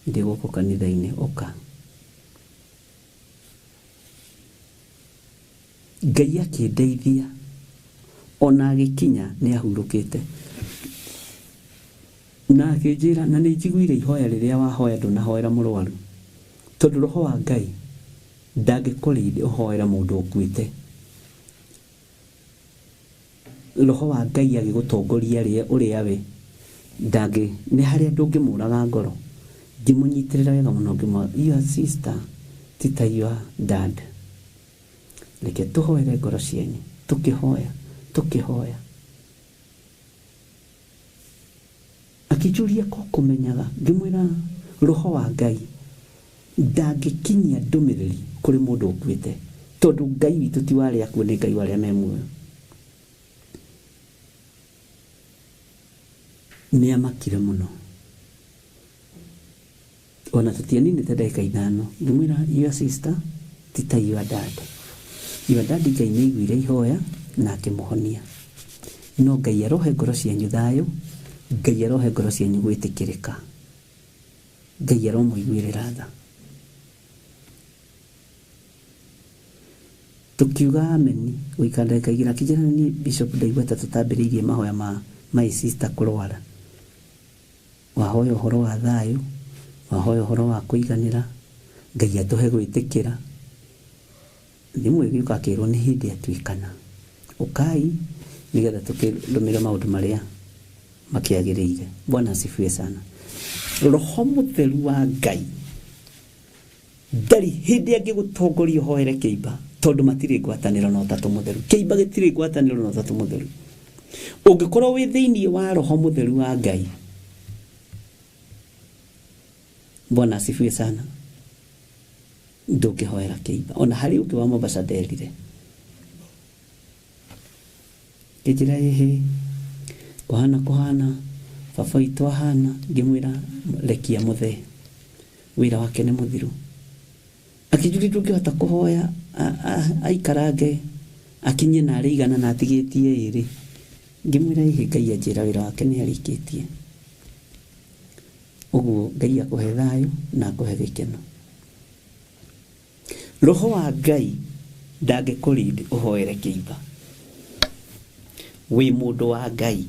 ndĩ gũkũ kanitha-inĩ ũka. Ngai akĩndeithia ona agĩkinya nĩ ahurũkĩte na akĩnjĩra na nĩ njiguire ihoya rĩrĩa wahoya ndũnahoera mũrwaru, tondũ roho wa Ngai ndangĩkũrĩithia ũhoera mũndũ ũkuĩte. Roho wa Ngai agĩgũtongoria ũrĩa we ndangĩ nĩ harĩa ndũngĩmũraga ngoro. Ngĩmũnyitĩrĩra wega mũno ngĩmwĩra your sister ti ta your dad, reke tũhoere ngoro cianyu. Tũkĩhoya tũkĩhoya, akĩnjũria ko kũmenyaga, ngĩmwĩra roho wa Ngai ndangĩkinyia ndũmĩrĩri kũrĩ mũndũ ũkuĩte, tondũ Ngai witũ ti wa arĩa akuũ, nĩ Ngai wa arĩa me muoyo. Nĩ amakire mũno ona tũtianinĩte ndagĩka 5 ngĩmwĩra your sister ti ta your dad. Your dad Ngai nĩ aiguire ihoya na akĩmũhonia. No Ngai arohe ngoro cianyu thayũ, Ngai arohe ngoro cianyu gwĩtĩkĩrĩka, Ngai aromũiguĩrĩra tha. Tũkiuga ameni gũikara ndagĩka 2 akĩnjĩra niĩ bishop ndaigua ta tũtambĩrĩirie mahoya ma my sister kũrwara. Wahoya ũhoro wa thayũ, wahoya ũhoro wa kũiganĩra, Ngai atũhe gwĩtĩkĩra. Thimũ ĩgĩũka akĩrwo nĩ hĩndĩ atuĩkana. Ũkai nĩgetha tũkĩrũmĩre maũndũ marĩa makĩagĩrĩire. Bwana asifiwe sana. Roho mũtheru wa Ngai ndarĩ hĩndĩ angĩgũtongoria ũhoere kĩimba tondũ matirĩ ngwatanĩro na ũtatũ mũtheru. Kĩimba gĩtirĩ ngwatanĩro na ũtatũ mũtheru. Ũngĩkorwo wĩ thĩinĩ wa roho mũtheru wa Ngai, Bwana asifiwe sana, ndũngĩhoera kĩimba. Ona harĩ ũngĩ wa Mombasa nderire ngĩnjĩra ĩhĩ kũhana kũhana baba witũ ahana, ngĩmwĩra rekia mũthee, wĩra wake nĩ mũthiru. Akĩnjũria ndũngĩhota kũhoya aikarange akinyie na arĩ 100 na atigĩtie 2. Ngĩmwĩra ĩhĩ Ngai anjĩra wĩra wake nĩ arĩkĩtie. Ũguo Ngai akũhe thayũ na akũhe gĩkeno. Roho wa Ngai ndangĩkũlead ũhoere kĩimba. Wĩ mũndũ wa Ngai.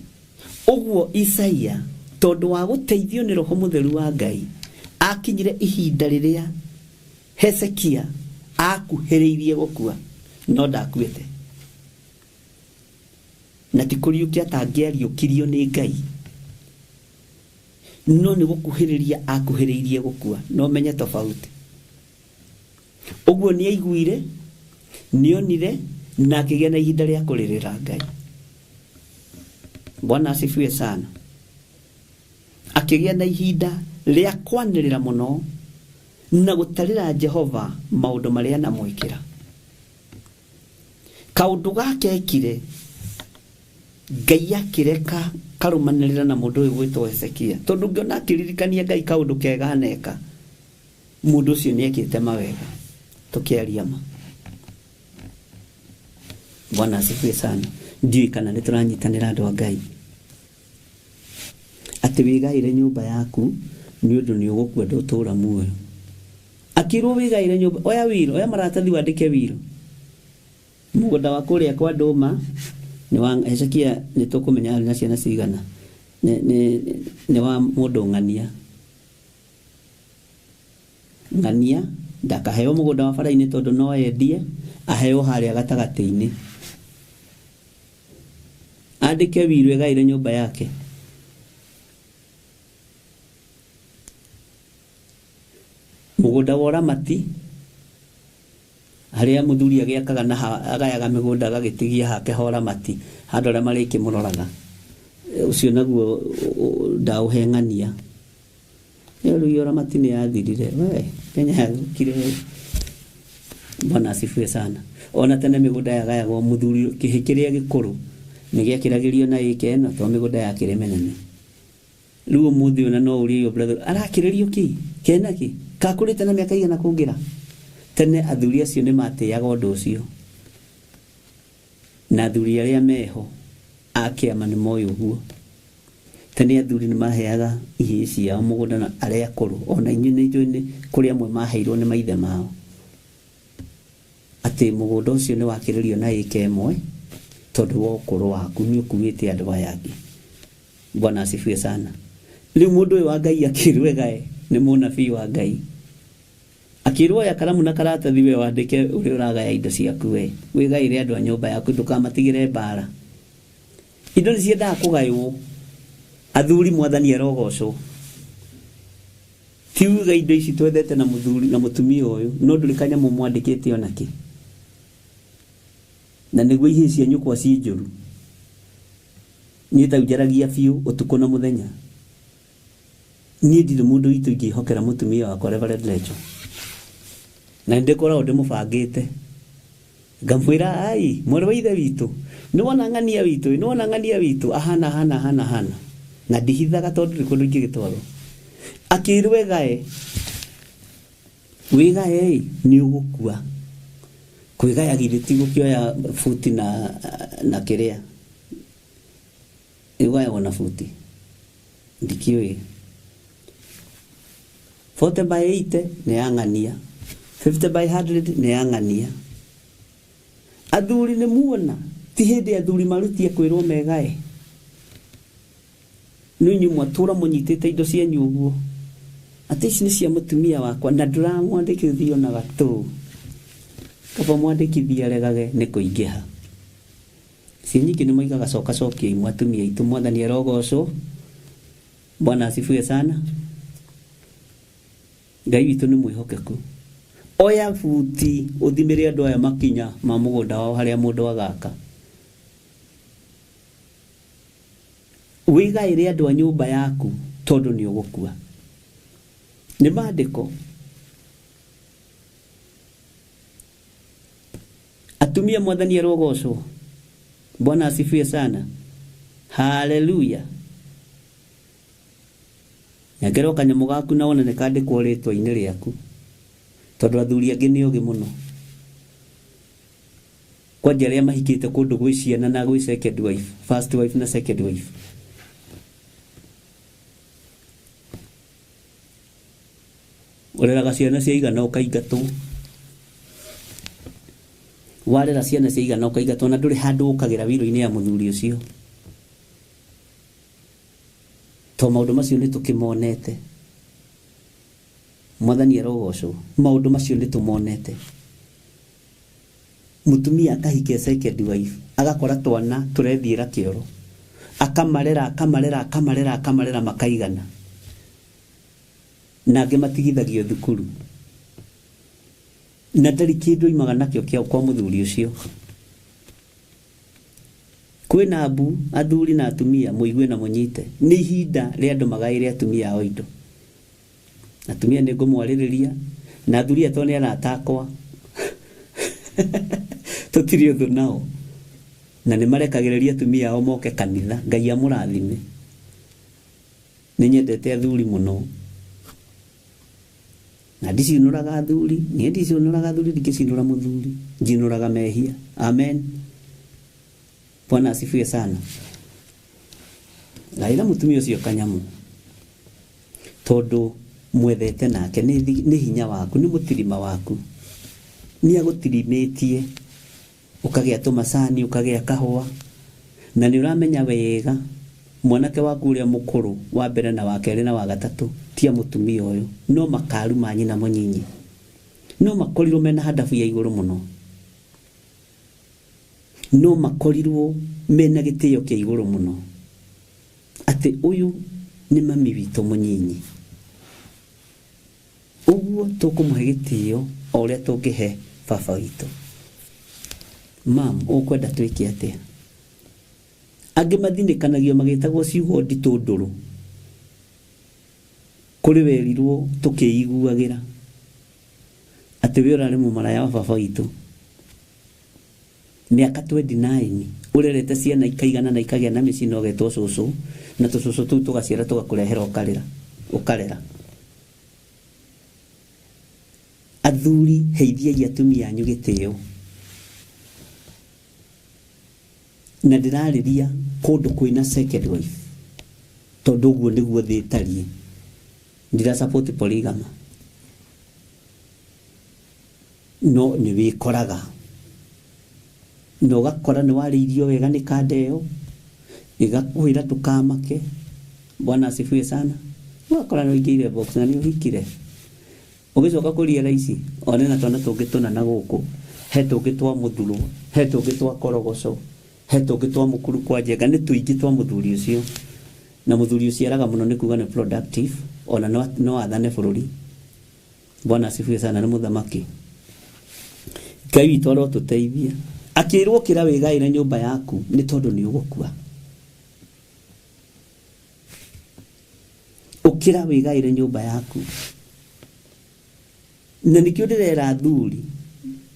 Ũguo Isaia tondũ wa gũteithio nĩ roho mũtheru wa Ngai akinyire ihinda rĩrĩa Hezekia akuhĩrĩirie gũkua no ndakuĩte. Na ti kũriũkia atangĩariũkirio nĩ Ngai, no nĩ gũkuhĩrĩria akuhĩrĩirie gũkua. No menye tofauti. Ũguo nĩ aiguire, nĩ onire, na akĩgĩa na ihinda rĩa kũrĩrĩra Ngai. Bwana asifiwe sana. Akĩgĩa na ihinda rĩa kwanĩrĩra mũno na gũtarĩra Jehova maũndũ marĩa anamwĩkĩra. Kaũndũ gake ekire Ngai akĩreka karũmanĩrĩra na mũndũ ũyũ gwĩtwo Hezekia, tondũ ngĩona akĩririkania Ngai kaũndũ kega aneka, mũndũ ũcio nĩ ekĩte mawega. Tũkĩaria ma. Bwana asifiwe sana. Ndiũĩ kana nĩ tũranyitanĩra andũ a Ngai. Atĩ wĩgaĩre nyũmba yaku nĩ ũndũ nĩ ũgũkua ndũtũũra muoyo. Akĩrwo wĩgaĩre nyũmba, oya wiro, oya maratathi wandĩke wiro. Mũgũnda wa kũrĩa kwa Ndũma nĩ wa Hezekia, nĩ tũkũmenya arĩ na ciana cigana. Nĩ wa mũndũ ng'ania. Ng'ania ndakaheo mũgũnda wa bara-inĩ tondũ no endie, aheo harĩa gatagatĩ-inĩ. Andĩke wiro ĩgaĩre nyũmba yake. Mũgũnda wa ũramati harĩa mũthuri agĩakaga na agayaga mĩgũnda agagĩtigia hake ha ũramati handũ arĩa marĩkĩmũroraga, ũcio naguo ndaũhe ng'ania. Rĩu ũramati nĩ yathirire. We Kenya yathũkire. Bwana asifiwe sana. Ona tene mĩgũnda yagayagwo mũthuri kĩhĩ kĩrĩa gĩkũrũ nĩ gĩakĩragĩrio na ĩka ĩno tondũ mĩgũnda yakĩrĩ mĩnene. Rĩu ũmũthĩ ona no ũrie your brother arakĩrĩrio kĩ kena kĩ kakũrĩte na mĩaka igana kũngĩra. Tene athuri acio nĩ matĩaga ũndũ ũcio, na athuri arĩa meho a kĩama nĩ moĩ ũguo. Tene athuri nĩ maheaga ihĩĩ ciao mũgũnda na arĩa akũrũ, ona inyuĩ nĩ njũĩ nĩ kũrĩ amwe maheirwo nĩ maithe mao atĩ mũgũnda ũcio nĩ wakĩrĩrio na ĩka ĩmwe tondũ wa ũkũrũ waku nĩ ũkuĩte andũ aya angĩ. Bwana asifiwe sana. Rĩu mũndũ ũyũ wa Ngai akĩrwo egae nĩ mũnabii wa Ngai, akĩrwo oya karamu na karatathi we wandĩke ũrĩa ũragaya indo ciaku we, wĩgaĩre andũ a nyũmba yaku ndũkamatigĩre mbara. Indo nĩ ciendaga kũgaywo. Athuri mwathani arogocwo. Ti uga indo ici twendete na mũthuri na mũtumia ũyũ, no ndũrĩ kanyamũ mwandĩkĩte onakĩ. Na nĩguo ihĩĩ cia nyũkwa ciĩ njũru. Niĩ tau njaragia biũ ũtukũ na mũthenya. Niĩ ndirĩ mũndũ witũ ingĩhokera mũtumia wakwa Reverend Lecho. Na nĩndĩkoragwo ndĩmũbangĩte. Ngamwĩra ai mwarĩ wa ithe witũ, nĩ wona ng'ania witũ, nĩ wona ng'ania witũ ahana ahana ahana ahana. Na ndihithaga tondũ ndĩ kũndũ ingĩgĩtwarwo. Akĩrwo egae, wĩgae ĩ nĩ ũgũkua. Kwĩgaya githĩ ti gũkĩoya buti na na kĩrĩa ĩgayagwo na buti, ndikĩũĩ. 40 by 80 nĩ ya ng'ania, 50 by 100 nĩ ya ng'ania. Athuri nĩ muona ti hĩndĩ athuri marutie kwĩrwo megae. Nĩ inyuĩ mwatũra mũnyitĩte indo cianyu ũguo atĩ ici nĩ cia mũtumia wakwa na ndũramwandĩkithia ona gatũ. Kaba mwandĩkithia aregage nĩ kũingĩha. Ciĩ nyingĩ nĩ moigaga coka cokia imwe atumia aitũ. Mwathani arogocwo. Bwana asifiwe sana. Ngai witũ nĩ mwĩhokeku. Oya buti ũthimĩre andũ aya makinya ma mũgũnda wao harĩa mũndũ agaka. Wĩgaĩre andũ a nyũmba yaku tondũ nĩ ũgũkua. Nĩ maandĩko. Atumia mwathani arogocwo. Bwana asifiwe sana. Haleluya. Nengera kanyamũ gaku na wone nĩ kandĩkwo rĩtwa-inĩ rĩaku, tondũ athuri angĩ nĩ ogĩ mũno. Kwanja arĩa mahikĩte kũndũ gwĩ ciana na gwĩ second wife, first wife na second wife. Ũreraga ciana cia igana ũkaingatwo. Warera ciana cia igana ũkaingatwo na ndũrĩ handũ ũkagĩra wiro-inĩ ya mũthuri ũcio. To maũndũ macio nĩ tũkĩmonete. Mwathani arogocwo. Maũndũ macio nĩ tũmonete. Mũtumia akahikia second wife, agakora twana tũrethiĩra kĩoro, akamarera akamarera akamarera akamarera makaigana, na angĩ matigithagio thukuru, na ndarĩ kĩndũ oimaga nakĩo kĩa kwa mũthuri ũcio. Kwĩna mbu athuri na atumia mũigue na mũnyite, nĩ ihinda rĩa andũ magaĩre atumia ao indo. Atumia nĩ ngũmwarĩrĩria na athuri aya tondũ nĩ arata akwa tũtirĩ ũthũ nao, na nĩ marekagĩrĩria atumia ao moke kanitha. Ngai amũrathime. Nĩ nyendete athuri mũno na ndicinũraga athuri. Niĩ ndicinũraga athuri, ndingĩcinũra mũthuri, njinũraga mehia. Amen. Bwana asifiwe sana. Gaĩra mũtumia ũcio kanyamũ, tondũ mwethete nake nĩ hinya waku, nĩ mũtirima waku, nĩ agũtirimĩtie ũkagĩa tũmacani, ũkagĩa kahũa, na nĩ ũramenya wega mwanake waku ũrĩa mũkũrũ wa mbere na wa kerĩ na wa gatatũ ti a mũtumia ũyũ, no makaru ma nyina mũnyinyi, no makorirwo mena handabu ya igũrũ mũno, no makorirwo mena gĩtĩo kĩa igũrũ mũno, atĩ ũyũ nĩ mami witũ mũnyinyi, ũguo tũkũmũhe gĩtĩo o ũrĩa tũngĩhe baba witũ. Mam, ũkwenda twĩke atĩa? Angĩ mathinĩkanagio magĩtagwo ciugo nditũ ndũrũ, kũrĩ werirwo tũkĩiguagĩra atĩ we ũrarĩ mũmaraya wa baba witũ mĩaka 29, ũrerete ciana ikaigana na ikagĩa na mĩciĩ na ũgetwo cũcũ, na tũcũcũ tũu tũgaciara tũgakũrehera ũkarĩra ũkarera. Athuri, heithiai atumia anyu gĩtĩo. Na ndĩrarĩria kũndũ kwĩna second wife, tondũ ũguo nĩguo thĩ ĩtariĩ. Ndira support polygamy, no nĩ wĩkoraga na ũgakora nĩ warĩirio wega nĩ kanda ĩyo ĩgakwĩra ndũkamake. Bwana asifiwe sana. Ũgakora nĩ ũingĩire box na nĩ ũhikire, ũgĩcoka kũria ici one na twana tũngĩ tũna na gũkũ he tũngĩ twa mũthurwo, he tũngĩ twa korogoco, he tũngĩ twa mũkuru kwa njenga, nĩ tũingĩ twa mũthuri ũcio. Na mũthuri ũciaraga mũno nĩ kuga nĩ productive, ona no athane bũrũri. Bwana asifiwe sana. Nĩ mũthamaki. Ngai witũ arotũteithia. Akĩrwo kĩra wĩgaĩre nyũmba yaku nĩ tondũ nĩ ũgũkua. Ũkĩra wĩgaĩre nyũmba yaku. Na nĩkĩo ndĩrera athuri,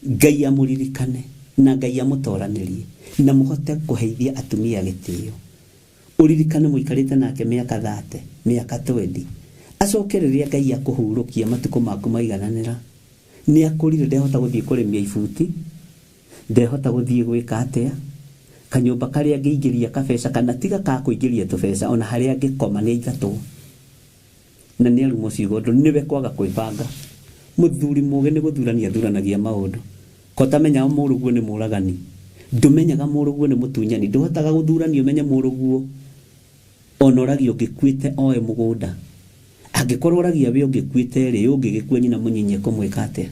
Ngai amũririkane na Ngai amũtoranĩrie na mũhote kũheithia atumia gĩtĩo. Ũririkane mũikarĩte nake mĩaka 30, mĩaka 20. Acoke rĩrĩa Ngai akũhurũkia matukũ maku maigananĩra, nĩ akũrire, ndehota gũthiĩ kũrĩmia ibuti, ndehota gũthiĩ gwĩka atĩa, kanyũmba karĩa angĩingĩria kabeca kana tiga ka kũingĩria tũbeca, ona harĩa angĩkoma nĩ aingatwo. Na nĩ arumwo ciugo ũndũ nĩwe kwaga kwĩbanga. Mũthuri mũgĩ nĩ gũthurania athuranagia maũndũ. Ko ũtamenyaga mũrũguo nĩ mũragani, ndũmenyaga mũrũguo nĩ mũtunyani, ndũhotaga gũthurania ũmenye mũrũguo ona ũragia ũngĩkuĩte oe mũgũnda. Angĩkorwo ũragia we ũngĩkuĩte rĩ, ũngĩgĩkua nyina mũnyinyi ekũmwĩka atĩa?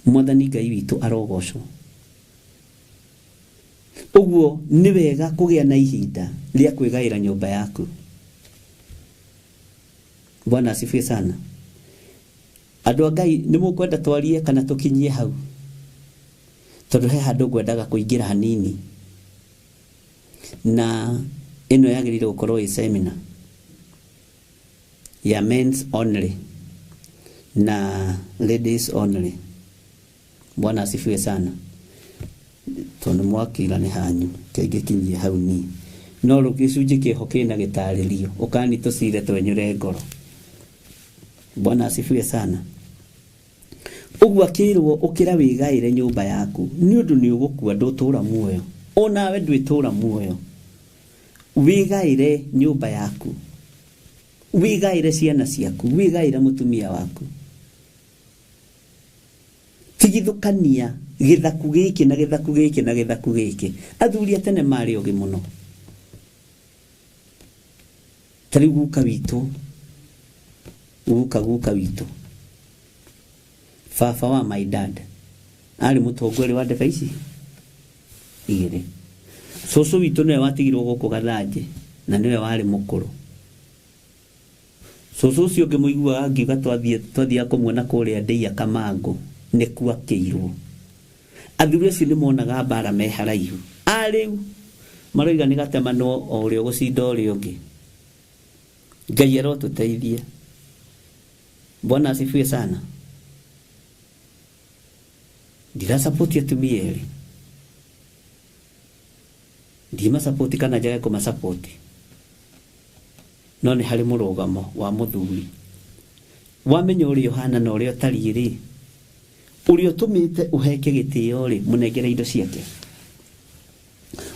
Mwathani Ngai witũ arogocwo. Ũguo nĩ wega kũgĩa na ihinda rĩa kwĩgaĩra nyũmba yaku. Bwana asifiwe sana. Andũ a Ngai nĩ mũkwenda twarie kana tũkinyie hau? Tondũ he handũ ngwendaga kũingĩra hanini. Na ĩno yagĩrĩire gũkorwo ĩ seminar ya men's only na ladies only. Bwana asifiwe sana. Tondũ mwakira nĩ hanyu, kĩngĩkinyie hau niĩ. No rĩu gĩcunjĩ kĩho kĩna gĩtarĩrio, ũkani tũcire twenyũre ngoro. Bwana asifiwe sana. Ũguo akĩrwo ũkĩra wĩgaĩre nyũmba yaku, nĩ ũndũ nĩ ũgũkua ndũtũra muoyo. Onawe ndwĩtũra muoyo. Wĩgaĩre nyũmba yaku, wĩgaĩre ciana ciaku, wĩgaĩre mũtumia waku. Tigithũkania gĩthaku gĩkĩ na gĩthaku gĩkĩ na gĩthaku gĩkĩ. Athuri a tene marĩ ogĩ mũno. Ta rĩu guka witũ, guka witũ, baba wa my dad, arĩ mũtongoria wa ndebe ici igĩrĩ. Cũcũ witũ nĩwe watigirwo gũkũ Gathanjĩ na nĩwe warĩ mũkũrũ. Cũcũ ũcio ũngĩ mũiguaga ngiuga twathiaga kũmuona kũrĩa Ndĩia Kamangũ, nĩkuo akĩirwo. Athuri acio nĩ monaga mbara me haraihu. Arĩu maroiga nĩ gatemanwo o ũrĩa ũgũcinda ũrĩa ũngĩ. Ngai arotũteithia. Bwana asifiwe sana. Ndirasapoti atumia erĩ, ndimasapoti kana njage kũmasapoti, no nĩ harĩ mũrũgamo wa mũthuri. Wamenya ũrĩa ũhana na ũrĩa ũtariĩ rĩ, ũrĩa ũtũmĩte ũheke gĩtĩo rĩ, mũnengere indo ciake.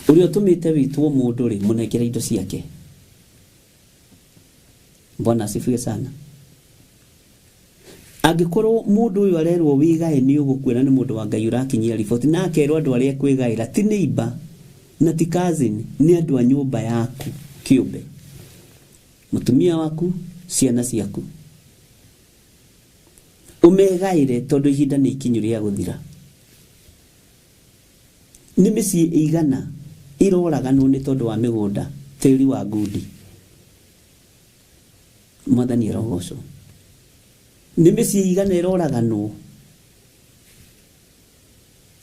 Ũrĩa ũtũmĩte wĩtwo mũndũ rĩ, mũnengere indo ciake. Bwana asifiwe sana. Angĩkorwo mũndũ ũyũ arerwo wĩgae nĩ ũgũkua na nĩ mũndũ wa Ngai ũrakinyia riboti, na akerwo andũ arĩa ekwĩgaĩra ti neighbor na ti cousin, nĩ andũ a nyũmba yaku kĩũmbe, mũtumia waku, ciana ciaku, ũmegaĩre tondũ ihinda nĩ ikinyu rĩa gũthira. Nĩ mĩciĩ ĩigana ĩroraganwo nĩ tondũ wa mĩgũnda, tĩri wa ngundi. Mwathani arogocwo. Nĩ mĩciĩ ĩigana ĩroraganwo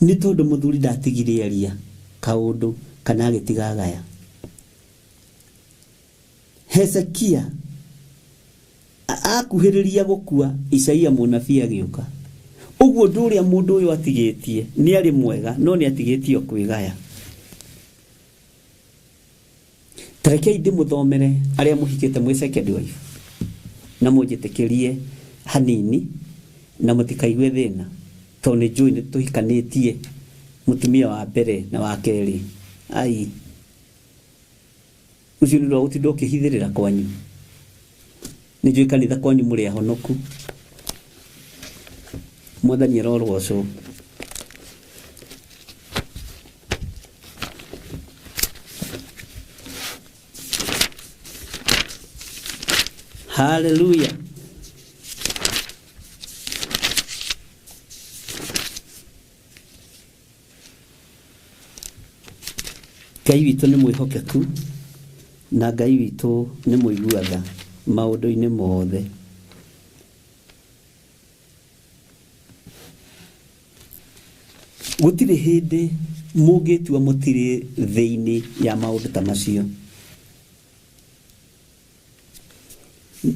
nĩ tondũ mũthuri ndatigire aria kaũndũ kana agĩtiga agaya. Hezekia akuhĩrĩria gũkua, Isaia mũnabii agĩũka. Ũguo ũndũ ũrĩa mũndũ ũyũ atigĩtie nĩ arĩ mwega, no nĩ atigĩtie o kwĩgaya. Ta rekei ndĩmũthomere arĩa mũhikĩte mwĩ second wife, na mũnjĩtĩkĩrie hanini na mũtikaigue thĩna, tondũ nĩ njũĩ nĩ tũhikanĩtie mũtumia wa mbere na wa kerĩ. Ai, ũcio nĩ ũndũ wa gũtinda ũkĩhithĩrĩra kwanyu. Nĩ njũĩ kanitha kwanyu mũrĩ ahonoku. Mwathani arorogocwo. Hallelujah. Ngai witũ nĩ mwĩhokeku na Ngai witũ nĩ mũigua tha maũndũ-inĩ mothe. Gũtirĩ hĩndĩ mũngĩtua mũtirĩ thĩinĩ ya maũndũ ta macio.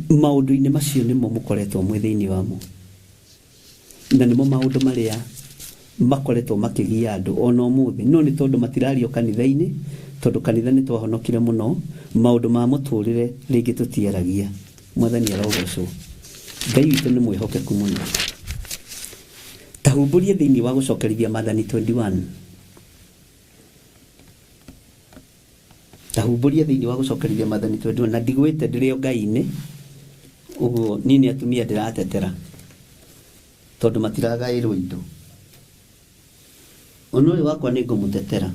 Maũndũ-inĩ macio nĩmo mũkoretwo mwĩ thĩinĩ wamo, na nĩmo maũndũ marĩa makoretwo makĩgia andũ ona ũmũthĩ, no nĩ tondũ matirario kanitha-inĩ, Tondũ kanitha nĩ twahonokire mũno, maũndũ ma mũtũrĩre rĩngĩ tũtiaragia. Mwathani arogocwo. Ngai witũ nĩ mwĩhokeku mũno. Ta humbũrie thĩinĩ wa gũcokerithia Maathani 21. Ta humbũrie thĩinĩ wa gũcokerithia Maathani 21. Na ndigwĩte ndĩrĩ o Ngai-inĩ, ũguo niĩ nĩ atumia ndĩratetera tondũ matiragaĩrwo indo. Ona ũyũ wakwa nĩ ngũmũtetera.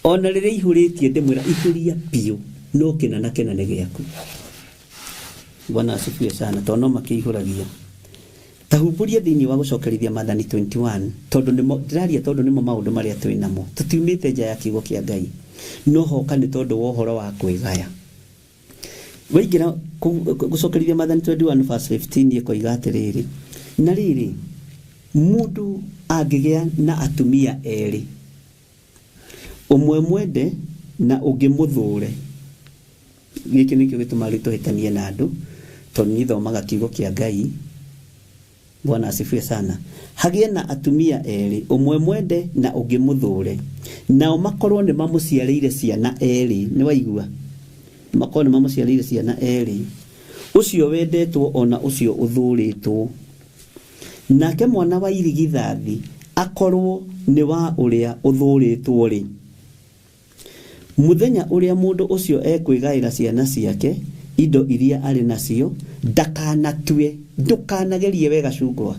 Ona rĩrĩa ihũrĩtie ndĩmwĩra ihũria biũ, no kĩna na kĩna nĩ gĩaku. Bwana asifiwe sana, tondũ no makĩihũragia. Ta humbũrie thĩinĩ wa gũcokerithia Maathani 21, tondũ nĩmo ndĩraria, tondũ nĩmo maũndũ marĩa twĩ namo. Tũtiumĩte nja ya kiugo kĩa Ngai, no hoka nĩ tondũ wa ũhoro wa kwĩgaya. Waingĩra gũcokerithia Maathani 21 verse 15, ĩkoiga atĩrĩrĩ, na rĩrĩ, mũndũ angĩgĩa na atumia erĩ, ũmwe mwende na ũngĩ mũthũre. Gĩkĩ nĩkĩo gĩtũmaga rĩu tũhĩtanie na andũ, tondũ niĩ thomaga kiugo kĩa Ngai. Bwana asifiwe sana. Hagĩe na atumia erĩ, ũmwe mwende na ũngĩ mũthũre, nao makorwo nĩ mamũciarĩire ciana erĩ. Nĩ waigua? Makorwo nĩ mamũciarĩire ciana erĩ, ũcio wendetwo ona ũcio ũthũrĩtwo, nake mwana wa irigithathi akorwo nĩ wa ũrĩa ũthũrĩtwo rĩ, mũthenya ũrĩa mũndũ ũcio ekwĩgaĩra ciana ciake indo iria arĩ nacio, ndakanatue. Ndũkanagerie we gacungwa,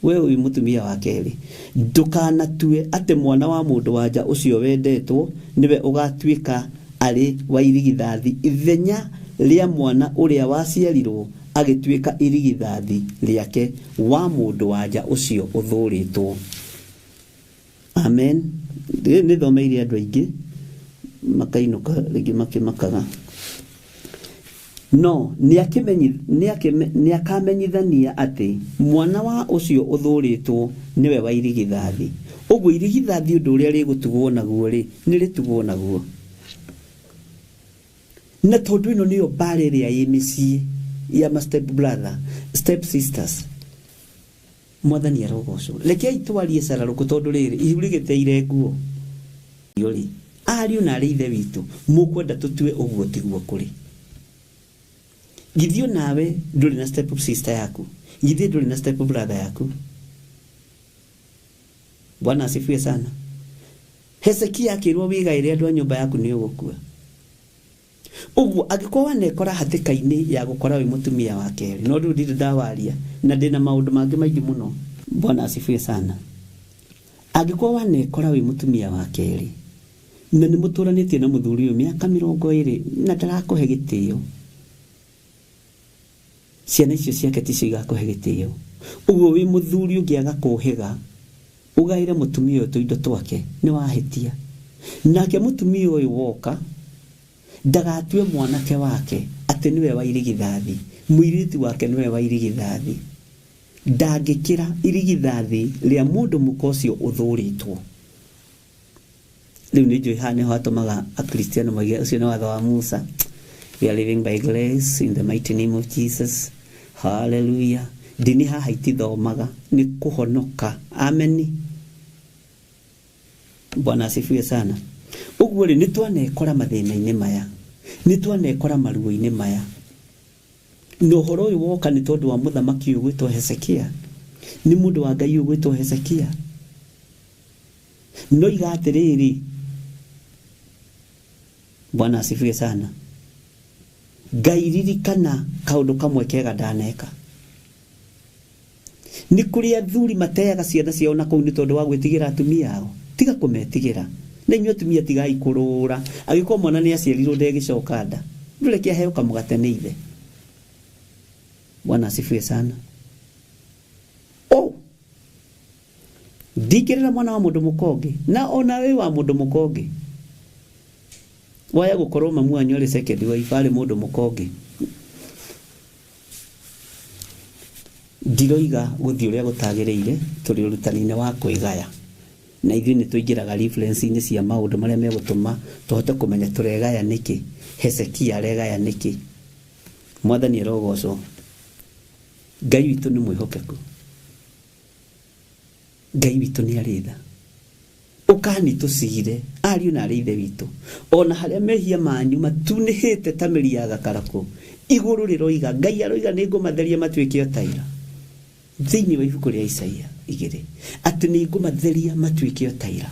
we wĩ mũtumia wa kerĩ, ndũkanatue atĩ mwana wa mũndũ wa nja ũcio wendetwo nĩwe ũgatuĩka arĩ wa irigithathi ithenya rĩa mwana ũrĩa waciarirwo agĩtuĩka irigithathi rĩake wa mũndũ wa nja ũcio ũthũrĩtwo. Amen. Nĩ thomeire andũ aingĩ makainũka rĩngĩ makĩmakaga, no nĩakamenyithania atĩ mwana wa ũcio ũthũrĩtwo nĩwe wa irigithathi. Ũguo irigithathi ũndũ ũrĩa rĩgũtugwo naguo rĩ, nĩ rĩtugwo naguo. Na tondũ ĩno nĩyo mbara ĩrĩa ĩ mĩciĩ ya ma step brother, step sisters. Mwathani arogocwo. Rekei twarie cararũkũ, tondũ rĩrĩ ihu rĩgĩteire nguo rĩ, ariũ na arĩ ithe witũ, mũkwenda tũtue ũguo tiguo kũrĩ. Githĩ nawe ndũrĩ na step sister yaku? Githĩ ndũrĩ na step brother yaku? Bwana asifiwe sana. Hezekia akĩrwo wĩgaĩre andũ a nyũmba yaku nĩ ũgũkua. Ũguo angĩkorwo wanekora hatĩka-inĩ ya gũkora wĩ mũtumia wa kerĩ, no rĩu ndirĩ ndawaria na ndĩna maũndũ mangĩ maingĩ mũno. Bwana asifiwe sana. Angĩkorwo wanekora wĩ mũtumia wa kerĩ na nĩ mũtũranĩtie na mũthuri ũyũ mĩaka 20 na ndarakũhe gĩtĩo, ciana icio ciake ticio igakũhe gĩtĩo. Ũguo wĩ mũthuri ũngĩaga kũhĩga ũgaĩre mũtumia ũyũ tũindo twake, nĩ wahĩtia. Nake mũtumia ũyũ woka ndagatue mwanake wake atĩ nĩwe wa irigithathi, mũirĩtu wake nĩwe wa irigithathi. Ndangĩkĩra irigithathi rĩa mũndũ mũka ũcio ũthũrĩtwo. Rĩu nĩ njũĩ haha nĩho hatũmaga akristiano moige ũcio nĩ watho wa Musa. We are living by grace in the mighty name of Jesus. Hallelujah. Ndini haha itithomaga, nĩ kũhonoka. Ameni. Bwana asifiwe sana. Ũguo rĩ, nĩ twanekora mathĩna-inĩ maya, nĩ twanekora maruo-inĩ maya, na ũhoro ũyũ woka nĩ tondũ wa mũthamaki ũyũ gwĩtwo Hezekia, nĩ mũndũ wa Ngai ũyũ gwĩtwo Hezekia. No iga atĩrĩrĩ, Bwana asifiwe sana. Ngai ririkana kaũndũ kamwe kega ndaneka. Nĩ kũrĩ athuri mateaga ciana ciao na kũu nĩ tondũ wa gwĩtigĩra atumia ao. Tiga kũmetigĩra. Na inyuĩ atumia tigai kũrũra. Angĩkorwo mwana nĩ aciarirwo ndegĩcoka nda, ndũreke aheo kamũgate nĩ ithe. Bwana asifiwe sana. Oh, ndingĩrera mwana wa mũndũ mũka ũngĩ, na ona wĩ wa mũndũ mũka ũngĩ waya gũkorwo mamu wanyu arĩ second wife, arĩ mũndũ mũka ũngĩ. Ndiroiga gũthiĩ ũrĩa gũtagĩrĩire, tũrĩ ũrutani-inĩ wa kwĩgaya, na ithuĩ nĩ tũingĩraga reference-inĩ cia maũndũ marĩa megũtũma tũhote kũmenya tũregaya nĩkĩ, Hezekia aregaya nĩkĩ. Mwathani arogocwo. Ngai witũ nĩ mwĩhokeku, Ngai witũ nĩ arĩ tha. Ũkani tũcire ariũ na arĩ ithe witũ, ona harĩa mehia manyu matunĩhĩte ta mĩri ya gakarakũ, igũrũ rĩroiga, Ngai aroiga nĩ ngũmatheria matuĩke o ta ira. Thĩinĩ wa ibuku rĩa Isaia 2, atĩ nĩ ngũmatheria matuĩke o ta ira.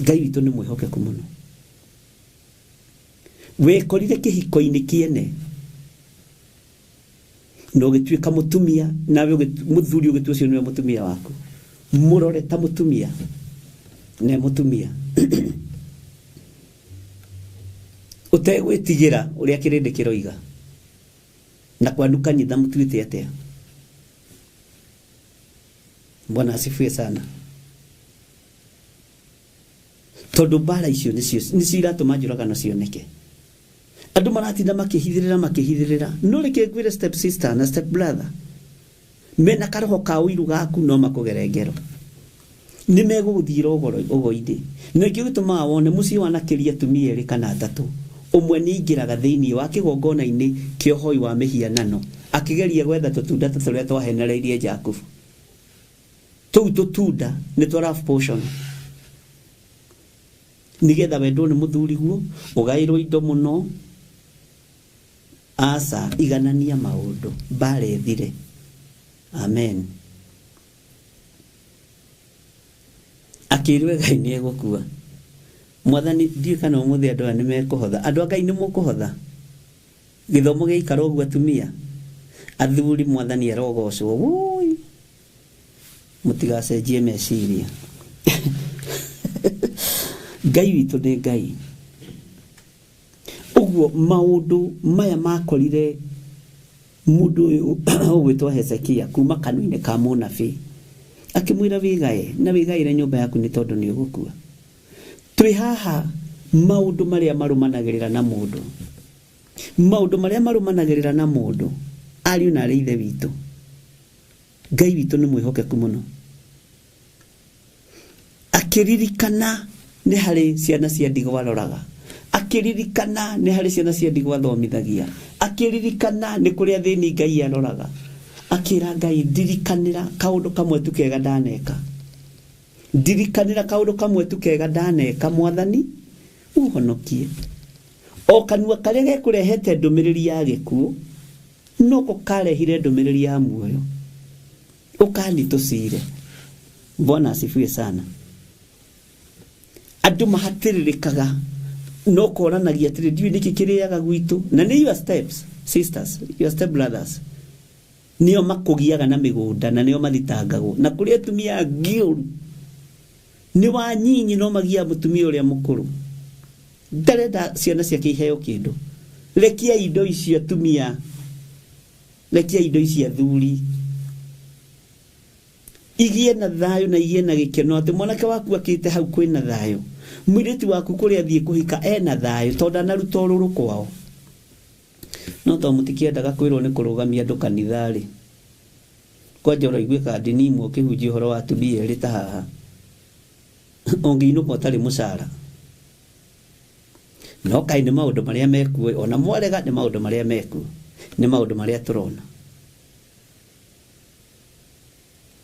Ngai witũ nĩ mwĩhokeku mũno. Wekorire kĩhiko-inĩ kĩene na ũgĩtuĩka mũtumia, nawe mũthuri ũgĩtua ũcio nĩwe mũtumia waku, mũrore ta mũtumia ne mũtumia ũtegwĩtigĩra ũrĩa kĩrĩndĩ kĩroiga. Na kwanu kanitha mũtuĩte atĩa? Bwana asifiwe sana. Tondũ mbara icio nĩcio iratũma njũragano cioneke. Andũ maratinda makĩhithĩrĩra makĩhithĩrĩra. No reke ngwĩre step sister na step brother, mena karoho ka ũiru gaku no makũgere ngero. Nĩ megũgũthiĩra ũgo-inĩ. Na nĩkĩo gĩtũmaga wone mũciĩ wanakĩria atumia erĩ kana atatũ, ũmwe nĩ aingĩraga thĩinĩ wa kĩgongona-inĩ kĩa ũhoi wa mĩhianano akĩgeria gwetha tũtunda ta tũrĩa twahenereirie Jakubu. Tũu tũtunda nĩ twa love potion, nĩgetha wendwo nĩ mũthuriguo, ũgaĩrwo indo mũno. Aca, iganania maũndũ, mbara ĩthire. Amen. Akĩrwo Ngai nĩ egũkua. Mwathani, ndiũĩ kana ũmũthĩ andũ aya nĩ mekũhotha. Andũ a Ngai nĩ mũkũhotha. Gĩthomo gĩaikara ũguo atumia, athuri, mwathani arogocwo. Woi, mũtigacenjie meciria. Ngai witũ nĩ Ngai. Ũguo maũndũ maya makorire mũndũ ũyũ ũgwĩtwo Hezekia kuma kanua-inĩ ka mũnabii, akĩmwĩra wĩgae na wĩgaĩre nyũmba yaku nĩ tondũ nĩ ũgũkua. Twĩ haha maũndũ marĩa marũmanagĩrĩra na mũndũ, maũndũ marĩa marũmanagĩrĩra na mũndũ, ariũ na arĩ ithe witũ, Ngai witũ nĩ mwĩhokeku mũno. Akĩririkana nĩ harĩ ciana cia ndigwa aroraga, akĩririkana nĩ harĩ ciana cia ndigwa athomithagia, akĩririkana nĩ kũrĩ athĩni Ngai aroraga, akĩra Ngai ndirikanĩra kaũndũ kamwe tu kega ndaneka, ndirikanĩra kaũndũ kamwe tu kega ndaneka, mwathani ũhonokie. O kanua karĩa gekũrehete ndũmĩrĩri ya gĩkuũ noko karehire ndũmĩrĩri ya muoyo. Ũkani tũcire. Bwana asifiwe sana. Andũ mahatĩrĩrĩkaga no koranagia atĩrĩ, ndiũĩ nĩkĩ kĩrĩaga gwitũ. Na nĩ your steps sisters, your step brothers, nĩo makũgiaga na mĩgũnda na nĩo mathitangagwo. Na kũrĩ atumia angĩ ũru nĩ wanyinyi no magiaga mũtumia ũrĩa mũkũrũ, ndarenda ciana ciake iheo kĩndũ. Rekia indo icio atumia, rekia indo icio athuri, igie na thayũ na igie na gĩkeno, atĩ mwanake waku akĩte hau kwĩna thayũ, mũirĩtu waku kũrĩa athiĩ kũhika ena thayũ tondũ ndanaruta ũrũrũ kwao. No tondũ mũtikĩendaga kwĩrwo nĩ kũrũgamia andũ kanitha-rĩ, kwanja ũraiguĩka ndini imwe ũkĩhunjia ũhoro wa atumia erĩ ta haha, ũngĩinũka ũtarĩ mũcara. No kaĩ nĩ maũndũ marĩa mekuo, ona mwarega nĩ maũndũ marĩa mekuo, nĩ maũndũ marĩa tũrona.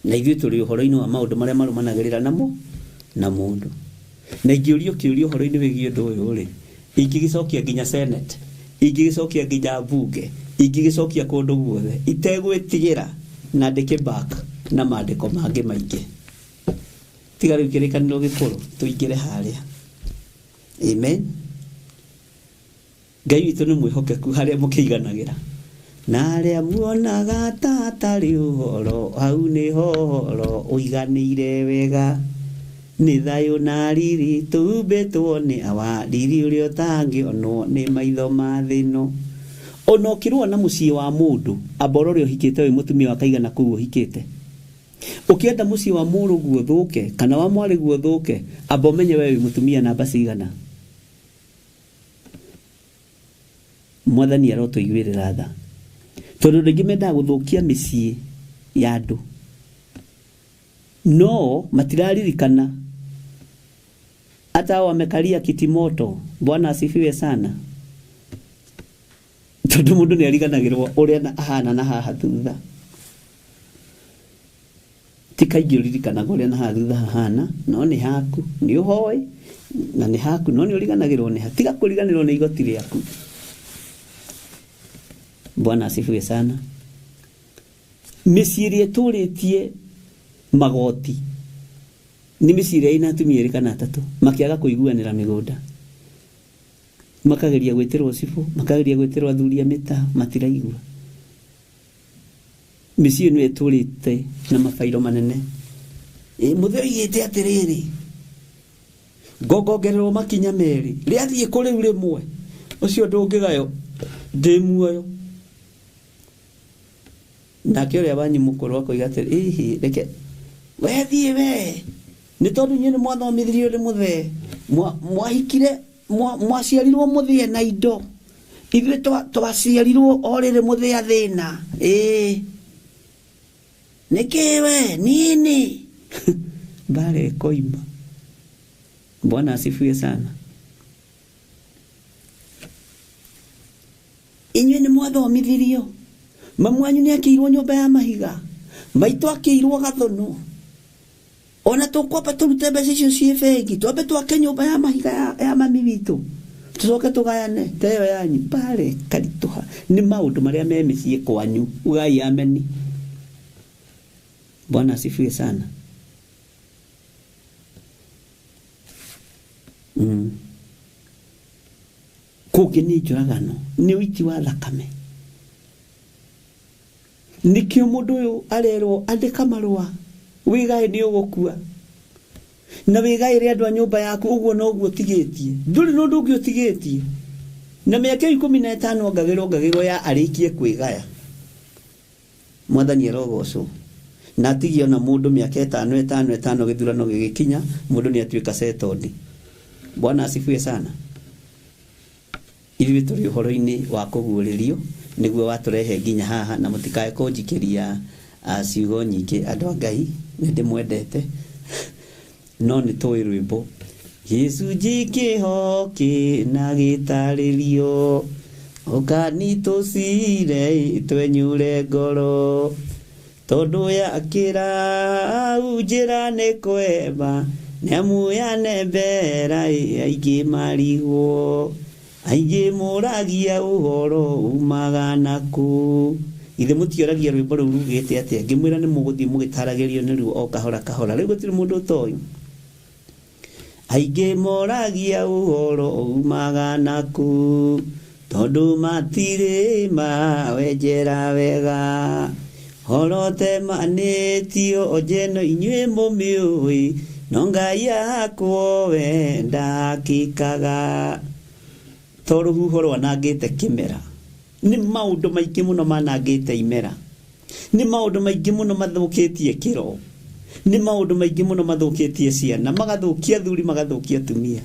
Na ithuĩ tũrĩ ũhoro-inĩ wa maũndũ marĩa marũmanagĩrĩra namo na mũndũ. Na ingĩũrio kĩũria ũhoro-inĩ wĩgiĩ ũndũ ũyũ rĩ, ingĩgĩcokia nginya Senate, ingĩgĩcokia nginya mbunge, ingĩgĩcokia kũndũ guothe, itegwĩtigĩra na ndĩkĩ back na maandĩko mangĩ maingĩ. Tiga rĩu kĩrĩkanĩro gĩkũrũ tũingĩre harĩa. Amen. Ngai witũ nĩ mwĩhokeku harĩa mũkĩiganagĩra. Na arĩa muonaga ta hatarĩ ũhoro, hau nĩho ũhoro ũiganĩire wega. Nĩ thayũ na riri tũhumbĩtwo nĩ awa, riri ũrĩa ũtangĩonwo nĩ maitho ma thĩ ĩno. Ona ũkĩrũa na mũciĩ wa mũndũ, amba ũrore ũhikĩte wĩ mũtumia wa kaigana kũu ũhikĩte. Ũkĩenda mũciĩ wa mũrũguo ũthũke kana wa mwarĩguo ũthũke, amba ũmenye we wĩ mũtumia namba cigana. Mwathani arotũiguĩrĩra tha, tondũ andũ aingĩ mendaga gũthũkia mĩciĩ ya andũ, no matiraririkana hata wamekalia kiti moto. Bwana asifiwe sana. Tondũ mũndũ nĩ ariganagĩrwo ũrĩa ahana na haha thutha. Ti kaingĩ ũririkanaga ũrĩa na haha thutha hahana, no nĩ haku, nĩ ũhoĩ na nĩ haku, no nĩ ũriganagĩrwo nĩ ha. Tiga kũriganĩrwo nĩ igoti rĩaku. Bwana asifiwe sana. Mĩciĩ ĩrĩa ĩtũrĩtie magoti nĩ mĩciĩ ĩrĩa ĩna atumia erĩ kana atatũ makĩaga kũiguanĩra mĩgũnda, makageria gwĩtĩrwo cibũ, makageria gwĩtĩrwo athuri a mĩtaa, matiraigua. Mĩciĩ ĩno ĩtũrĩte na mabairo manene. Mũthee oigĩte atĩrĩrĩ, ngongongererwo makinya merĩ, rĩathiĩ kũ rĩu rĩmwe, ũcio ndũngĩgayo ndĩ muoyo. Nake ũrĩa wanyu mũkũrũ akoiga atĩrĩ, ĩhĩ, reke we thiĩ we, nĩ tondũ inyuĩ nĩ mwathomithirio nĩ mũthee, mwahikire, mwaciarirwo mũthĩe na indo, ithuĩ twaciarirwo o rĩrĩ mũthĩe athĩna. Ĩĩ, nĩkĩ we nini? Mbara ĩkoima. Bwana asifiwe sana. Inyuĩ nĩ mwathomithirio, mamu wanyu nĩ akĩirwo nyũmba ya mahiga, maitũ akĩirwo gathũnũ, ona tũkwamba tũrute mbeca icio ciĩ bengi, twambe twake nyũmba ya mahiga ya mami witũ, tũcoke tũgayane ta ĩyo yanyu. Mbara ĩkaritũha. Nĩ maũndũ marĩa me mĩciĩ kwanyu. Ugai ameni. Bwana asifiwe sana. Kũngĩ nĩ njũragano, nĩ ũiti wa thakame. Nĩkĩo mũndũ ũyũ arerwo andĩka marũa, wĩgae nĩ ũgũkua, na wĩgaĩre andũ a nyũmba yaku, ũguo noguo ũtigĩtie, ndũrĩ na ũndũ ũngĩ ũtigĩtie. Na mĩaka 15 ongagĩrwo ya arĩkie kwĩgaya. Mwathani arogocwo. Na atigie ona mũndũ mĩaka 5 5 5 gĩthurano gĩgĩkinya, mũndũ nĩ atuĩka settled. Bwana asifiwe sana. Ithuĩ tũrĩ ũhoro-inĩ wa kũguũrĩrio nĩguo watũrehe nginya haha, na mũtikae kũnjikĩria ciugo nyingĩ. Andũ a Ngai, nĩ ndĩmwendete, no nĩ tũĩ rwĩmbo gĩcunjĩ kĩho kĩna gĩtarĩrio, ũkani tũcire twenyure ngoro, tondũ yakĩra njĩra nĩ kwema, nĩamu yanembera aingĩ marigwo, aingĩ mũragia ũhoro umaga nakũ. Ithe mũtioragia rwĩmbo rũu rugĩte atĩa? Ngĩmwĩra nĩ mũgũthiĩ mũgĩtaragĩrio nĩruo o kahora kahora. Rĩu gũtirĩ mũndũ ũtoĩ. Aingĩ moragia ũhoro umaga nakũ, tondũ matirĩ mawenjera wega, horo temanĩtio njeno inyuĩ mũmĩũĩ, no Ngai akwo we ndakĩkaga. To rũhuho rwanangĩte kĩmera, nĩ maũndũ maingĩ mũno manangĩte imera, nĩ maũndũ maingĩ mũno mathũkĩtie kĩro, nĩ maũndũ maingĩ mũno mathũkĩtie ciana, magathũkia athuri, magathũkia atumia.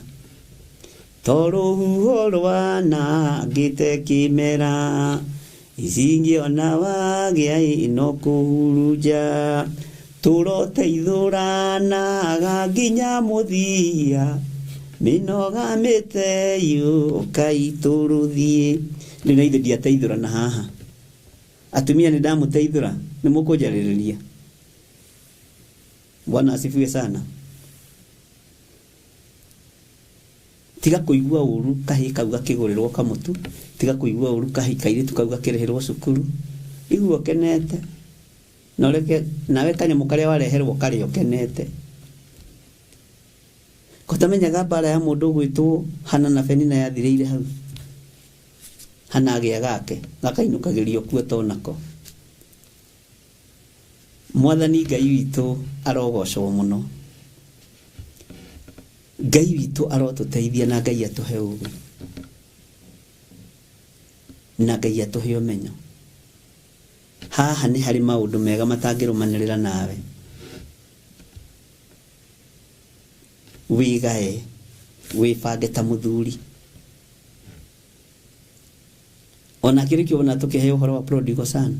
To rũhuho rwanangĩte kĩmera, ici ingĩona wagĩa ĩno kũhurunja, tũroteithũranaga nginya mũthia, mĩnoga mĩte yũkaitũrũthiĩ. Rĩu na ithe ndiateithũrana haha. Atumia nĩ ndamũteithũra, nĩ mũkũnjarĩrĩria. Bwana asifiwe sana. Tiga kũigua ũru kahĩĩ kau gakĩgũrĩrwo kamũtu, tiga kũigua ũru kahĩĩ kairĩtu kau gakĩrĩhĩrwo cukuru, igua ũkenete, na ũreke nawe kanyamũ karĩa wareherwo karĩa ũkenete. Kũtamenyaga mbara ya mũndũ ũgwĩtwo Hana na Penina yathirĩire hau. Hana agĩa gake, gakainũkagĩrio kuo tonako. Mwathani Ngai witũ arogocwo mũno. Ngai witũ arotũteithia, na Ngai atũhe ũũgĩ, na Ngai atũhe ũmenyo. Haha nĩ harĩ maũndũ mega matangĩrũmanĩrĩra nawe. Wĩgae, wĩbange ta mũthuri. Ona kĩrĩ kĩo tũkĩheo ũhoro wa prodigal son.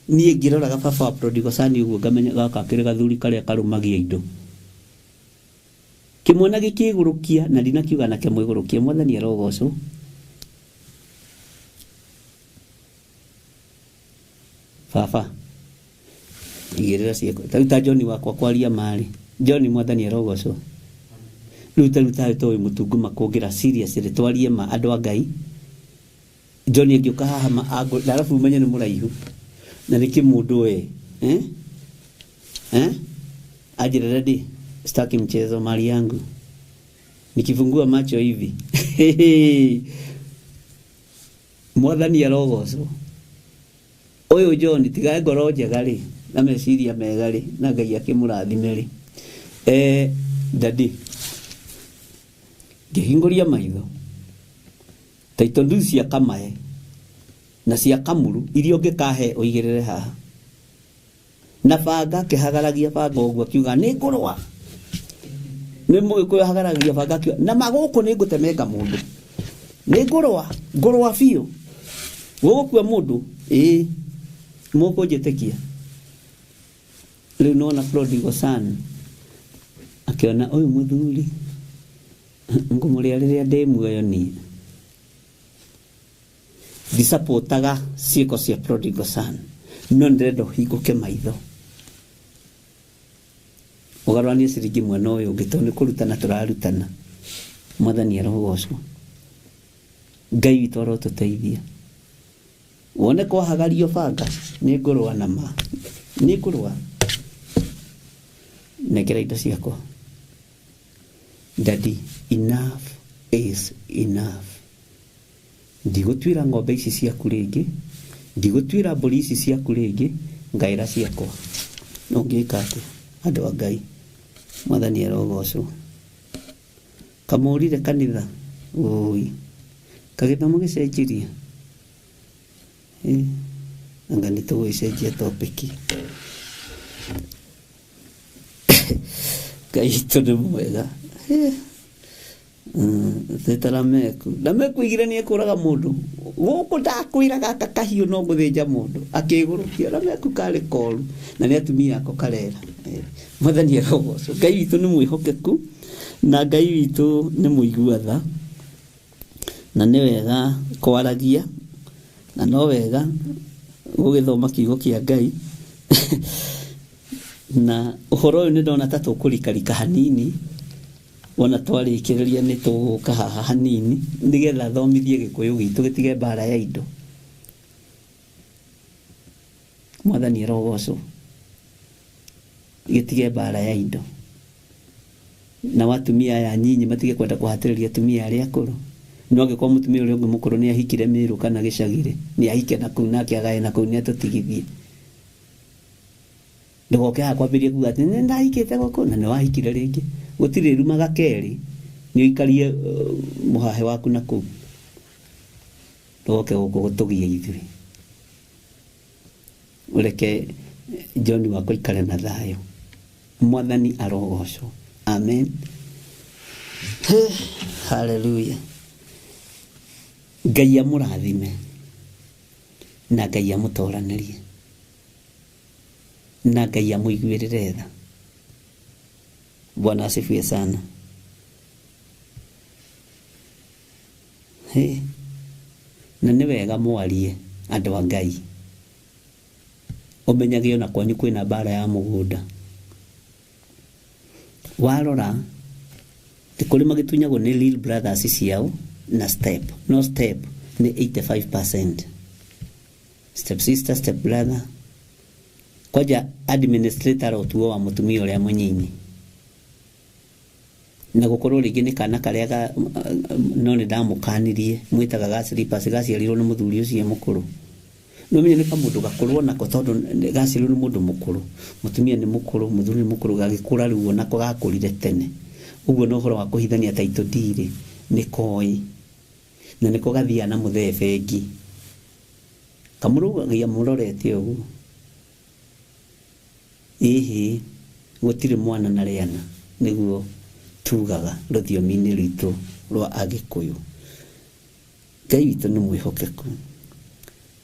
Niĩ ngĩroraga baba wa prodigal son ũguo ngamenya gaka kĩrĩ gathuri karĩa karũmagia indo. Kĩmwana gĩkĩgũrũkia na ndinakiuga nake mwĩgũrũkie. Mwathani arogocwo. Baba, Igĩrĩra ciĩko. Ta rĩu ta John wakwa kwaria marĩ. John mwathani arogocwo. Rĩu ta rĩu tarĩ to wĩ mũtungu makũngĩra seriously twarie ma andũ a Ngai. John angĩũka haha ma angũ na arabu ũmenye nĩ mũraihu. Na nĩ kĩmũndũ we. Eh? Eh? Anjĩra daddy, sitaki mchezo mali yangu. Nikifungua macho hivi. Mwathani arogocwo. Ũyũ John tiga ngoro njega rĩ na meciria mega rĩ na Ngai akĩmũrathime rĩ. Eh, daddy. Ngĩhingũria maitho. Title deed cia Kamae na cia Kamuru iria ũngĩkahe ũigĩrĩre haha. Na banga akĩhagaragia banga ũguo akiuga nĩ ngũrũa. Nĩ mũgĩkũyũ ahagaragia banga akiuga na magũkũ nĩ ngũtemenga mũndũ. Nĩ ngũrũa, ngũrũa biũ. Gũgũkua mũndũ, ĩĩ mũkũnjĩtĩkia. Rĩu nona prodigal son akĩona ũyũ mũthuri ngũmũrĩa rĩrĩa ndĩ muoyo niĩ. Ndisapũtaga ciĩko cia prodigal son no ndĩrenda ũhingũke maitho ũgarũranie ciringi mwena ũyũ ũngĩ tondũ nĩ kũrutana tũrarutana. Mwathani arogocwo. Ngai witũ arotũteithia. Wone kwahagario banga nĩ ngũrũa na ma nĩ ngũrũa. Nengera indo ciakwa. Daddy, enough is enough. Ndigũtuĩra ng'ombe ici ciaku rĩngĩ, ndigũtuĩra mbũri ici ciaku rĩngĩ, ngaĩra ciakwa. Ũngĩka atĩa? Andũ a Ngai, mwathani arogocwo. Kamũrire kanitha, ũi kagĩthomo gĩcenjirie. Anga nĩ tũgũgĩcenjia topic. Ngai witũ nĩ mwega. Teta Lameku. Lameku igire nĩ ekũraga mũndũ. Gũkũ ndakwĩra gaka kahiũ no gũthĩnja mũndũ. Akĩgũrũkia Lameku karĩ koru na nĩ atumia ako karera. Mwathani arogocwo. Ngai witũ nĩ mwĩhokeku na Ngai witũ nĩ mũigua tha. Na nĩ wega kwaragia na no wega gũgĩthoma kiugo kĩa Ngai. Na ũhoro ũyũ nĩ ndona ta tũkũrikarika hanini. Wona twarĩkĩrĩria nĩ tũgũka haha hanini nĩgetha thomithie gĩkũyũ gitũ gĩtige mbara ya indo. Mwathani arogocwo. Gĩtige mbara ya indo. Na watumia aya nyinyi matige kwenda kũhatĩrĩria atumia arĩa akũrũ. No angĩkorwo mũtumia ũrĩa ũngĩ mũkũrũ nĩ ahikire Mĩrũ kana gĩcagi-rĩ, nĩ ahike na kũu nake agae na kũu nĩ atũtigithie. Ndũgoke haha kwambĩrĩria kuga atĩ nĩ ndahikĩte gũkũ na nĩ wahikire rĩngĩ. Gũtirĩ rumaga kerĩ, nĩ ũikarie mũhahe waku na kũu. Ndũgoke gũkũ gũtũgia ithuĩ. Ũreke John wakwa aikare na thayũ. Mwathani arogocwo. Amen. Hallelujah. Ngai amũrathime na Ngai amũtoranĩrie na Ngai amũiguĩrĩre tha. Bwana asifiwe sana. Hey. Na nĩ wega mwarie andũ a Ngai. Ũmenyage ona kwanyu kwĩna mbara ya mũgũnda. Warora nĩ kũrĩ magĩtunyagwo nĩ real brothers ciao na step. No step nĩ 85%. Step sister, step brother. Kwanja administrator otuo wa mũtumia ũrĩa mũnyinyi. Na gũkorwo rĩngĩ nĩ kana karĩa ga no nĩ ndamũkanirie mwĩtaga ga slippers gaciarirwo nĩ mũthuri ũcio mũkũrũ. No menye nĩ kamũndũ gakũrũ onako tondũ gaciarirwo nĩ mũndũ mũkũrũ. Mũtumia nĩ mũkũrũ, mũthuri nĩ mũkũrũ, gagĩkũra rĩu onako gakũrire tene. Ũguo no ũhoro wa kũhithania title deed nĩ koĩ. Na nĩko gathiaga na mũthee bengi. Kamũrũgagia mũrorete ũguo. Ĩhĩ, gũtirĩ mwana na rĩana nĩguo tugaga rũthiomi-inĩ rwitũ rwa Agĩkũyũ. Ngai witũ nĩ mwĩhokeku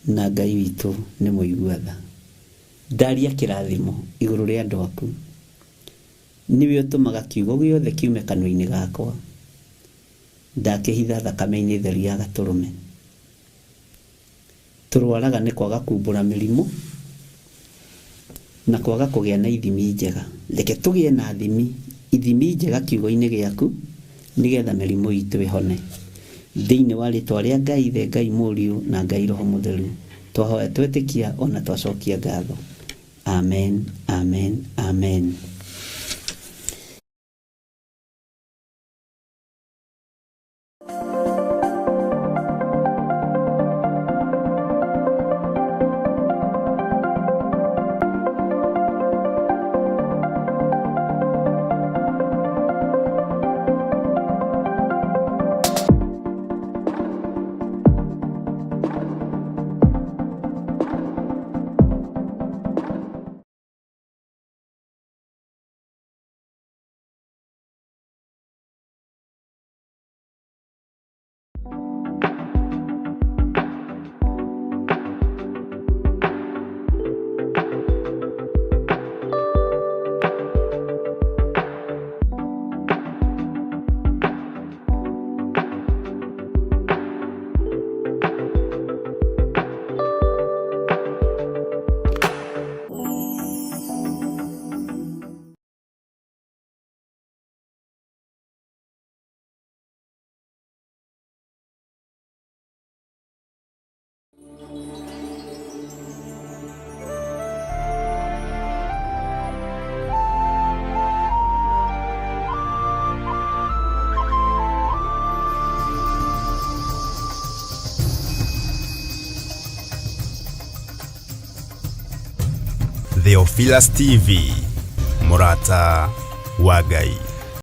na Ngai witũ nĩ mũigua tha. Ndaria kĩrathimo igũrũ rĩa andũ aku. Nĩwe ũtũmaga kiugo gĩothe kiume kanua-inĩ gakwa. Ndakĩhitha thakame-inĩ theru ya gatũrũme. Tũrwaraga nĩ kwaga kumbũra mĩrimũ. Na kwaga kũgĩa na ithimi njega. Reke tũgĩe na thimi, ithimi njega kiugo-inĩ gĩaku, nĩgetha mĩrimũ itũ ĩhone. Thĩinĩ wa rĩtwa rĩa Ngai Ithe, Ngai Mũriũ, na Ngai Roho Mũtheru, twahoya twetĩkia ona twacokia ngatho. Amen, amen, amen.
Theophilus TV, mũrata wa Ngai.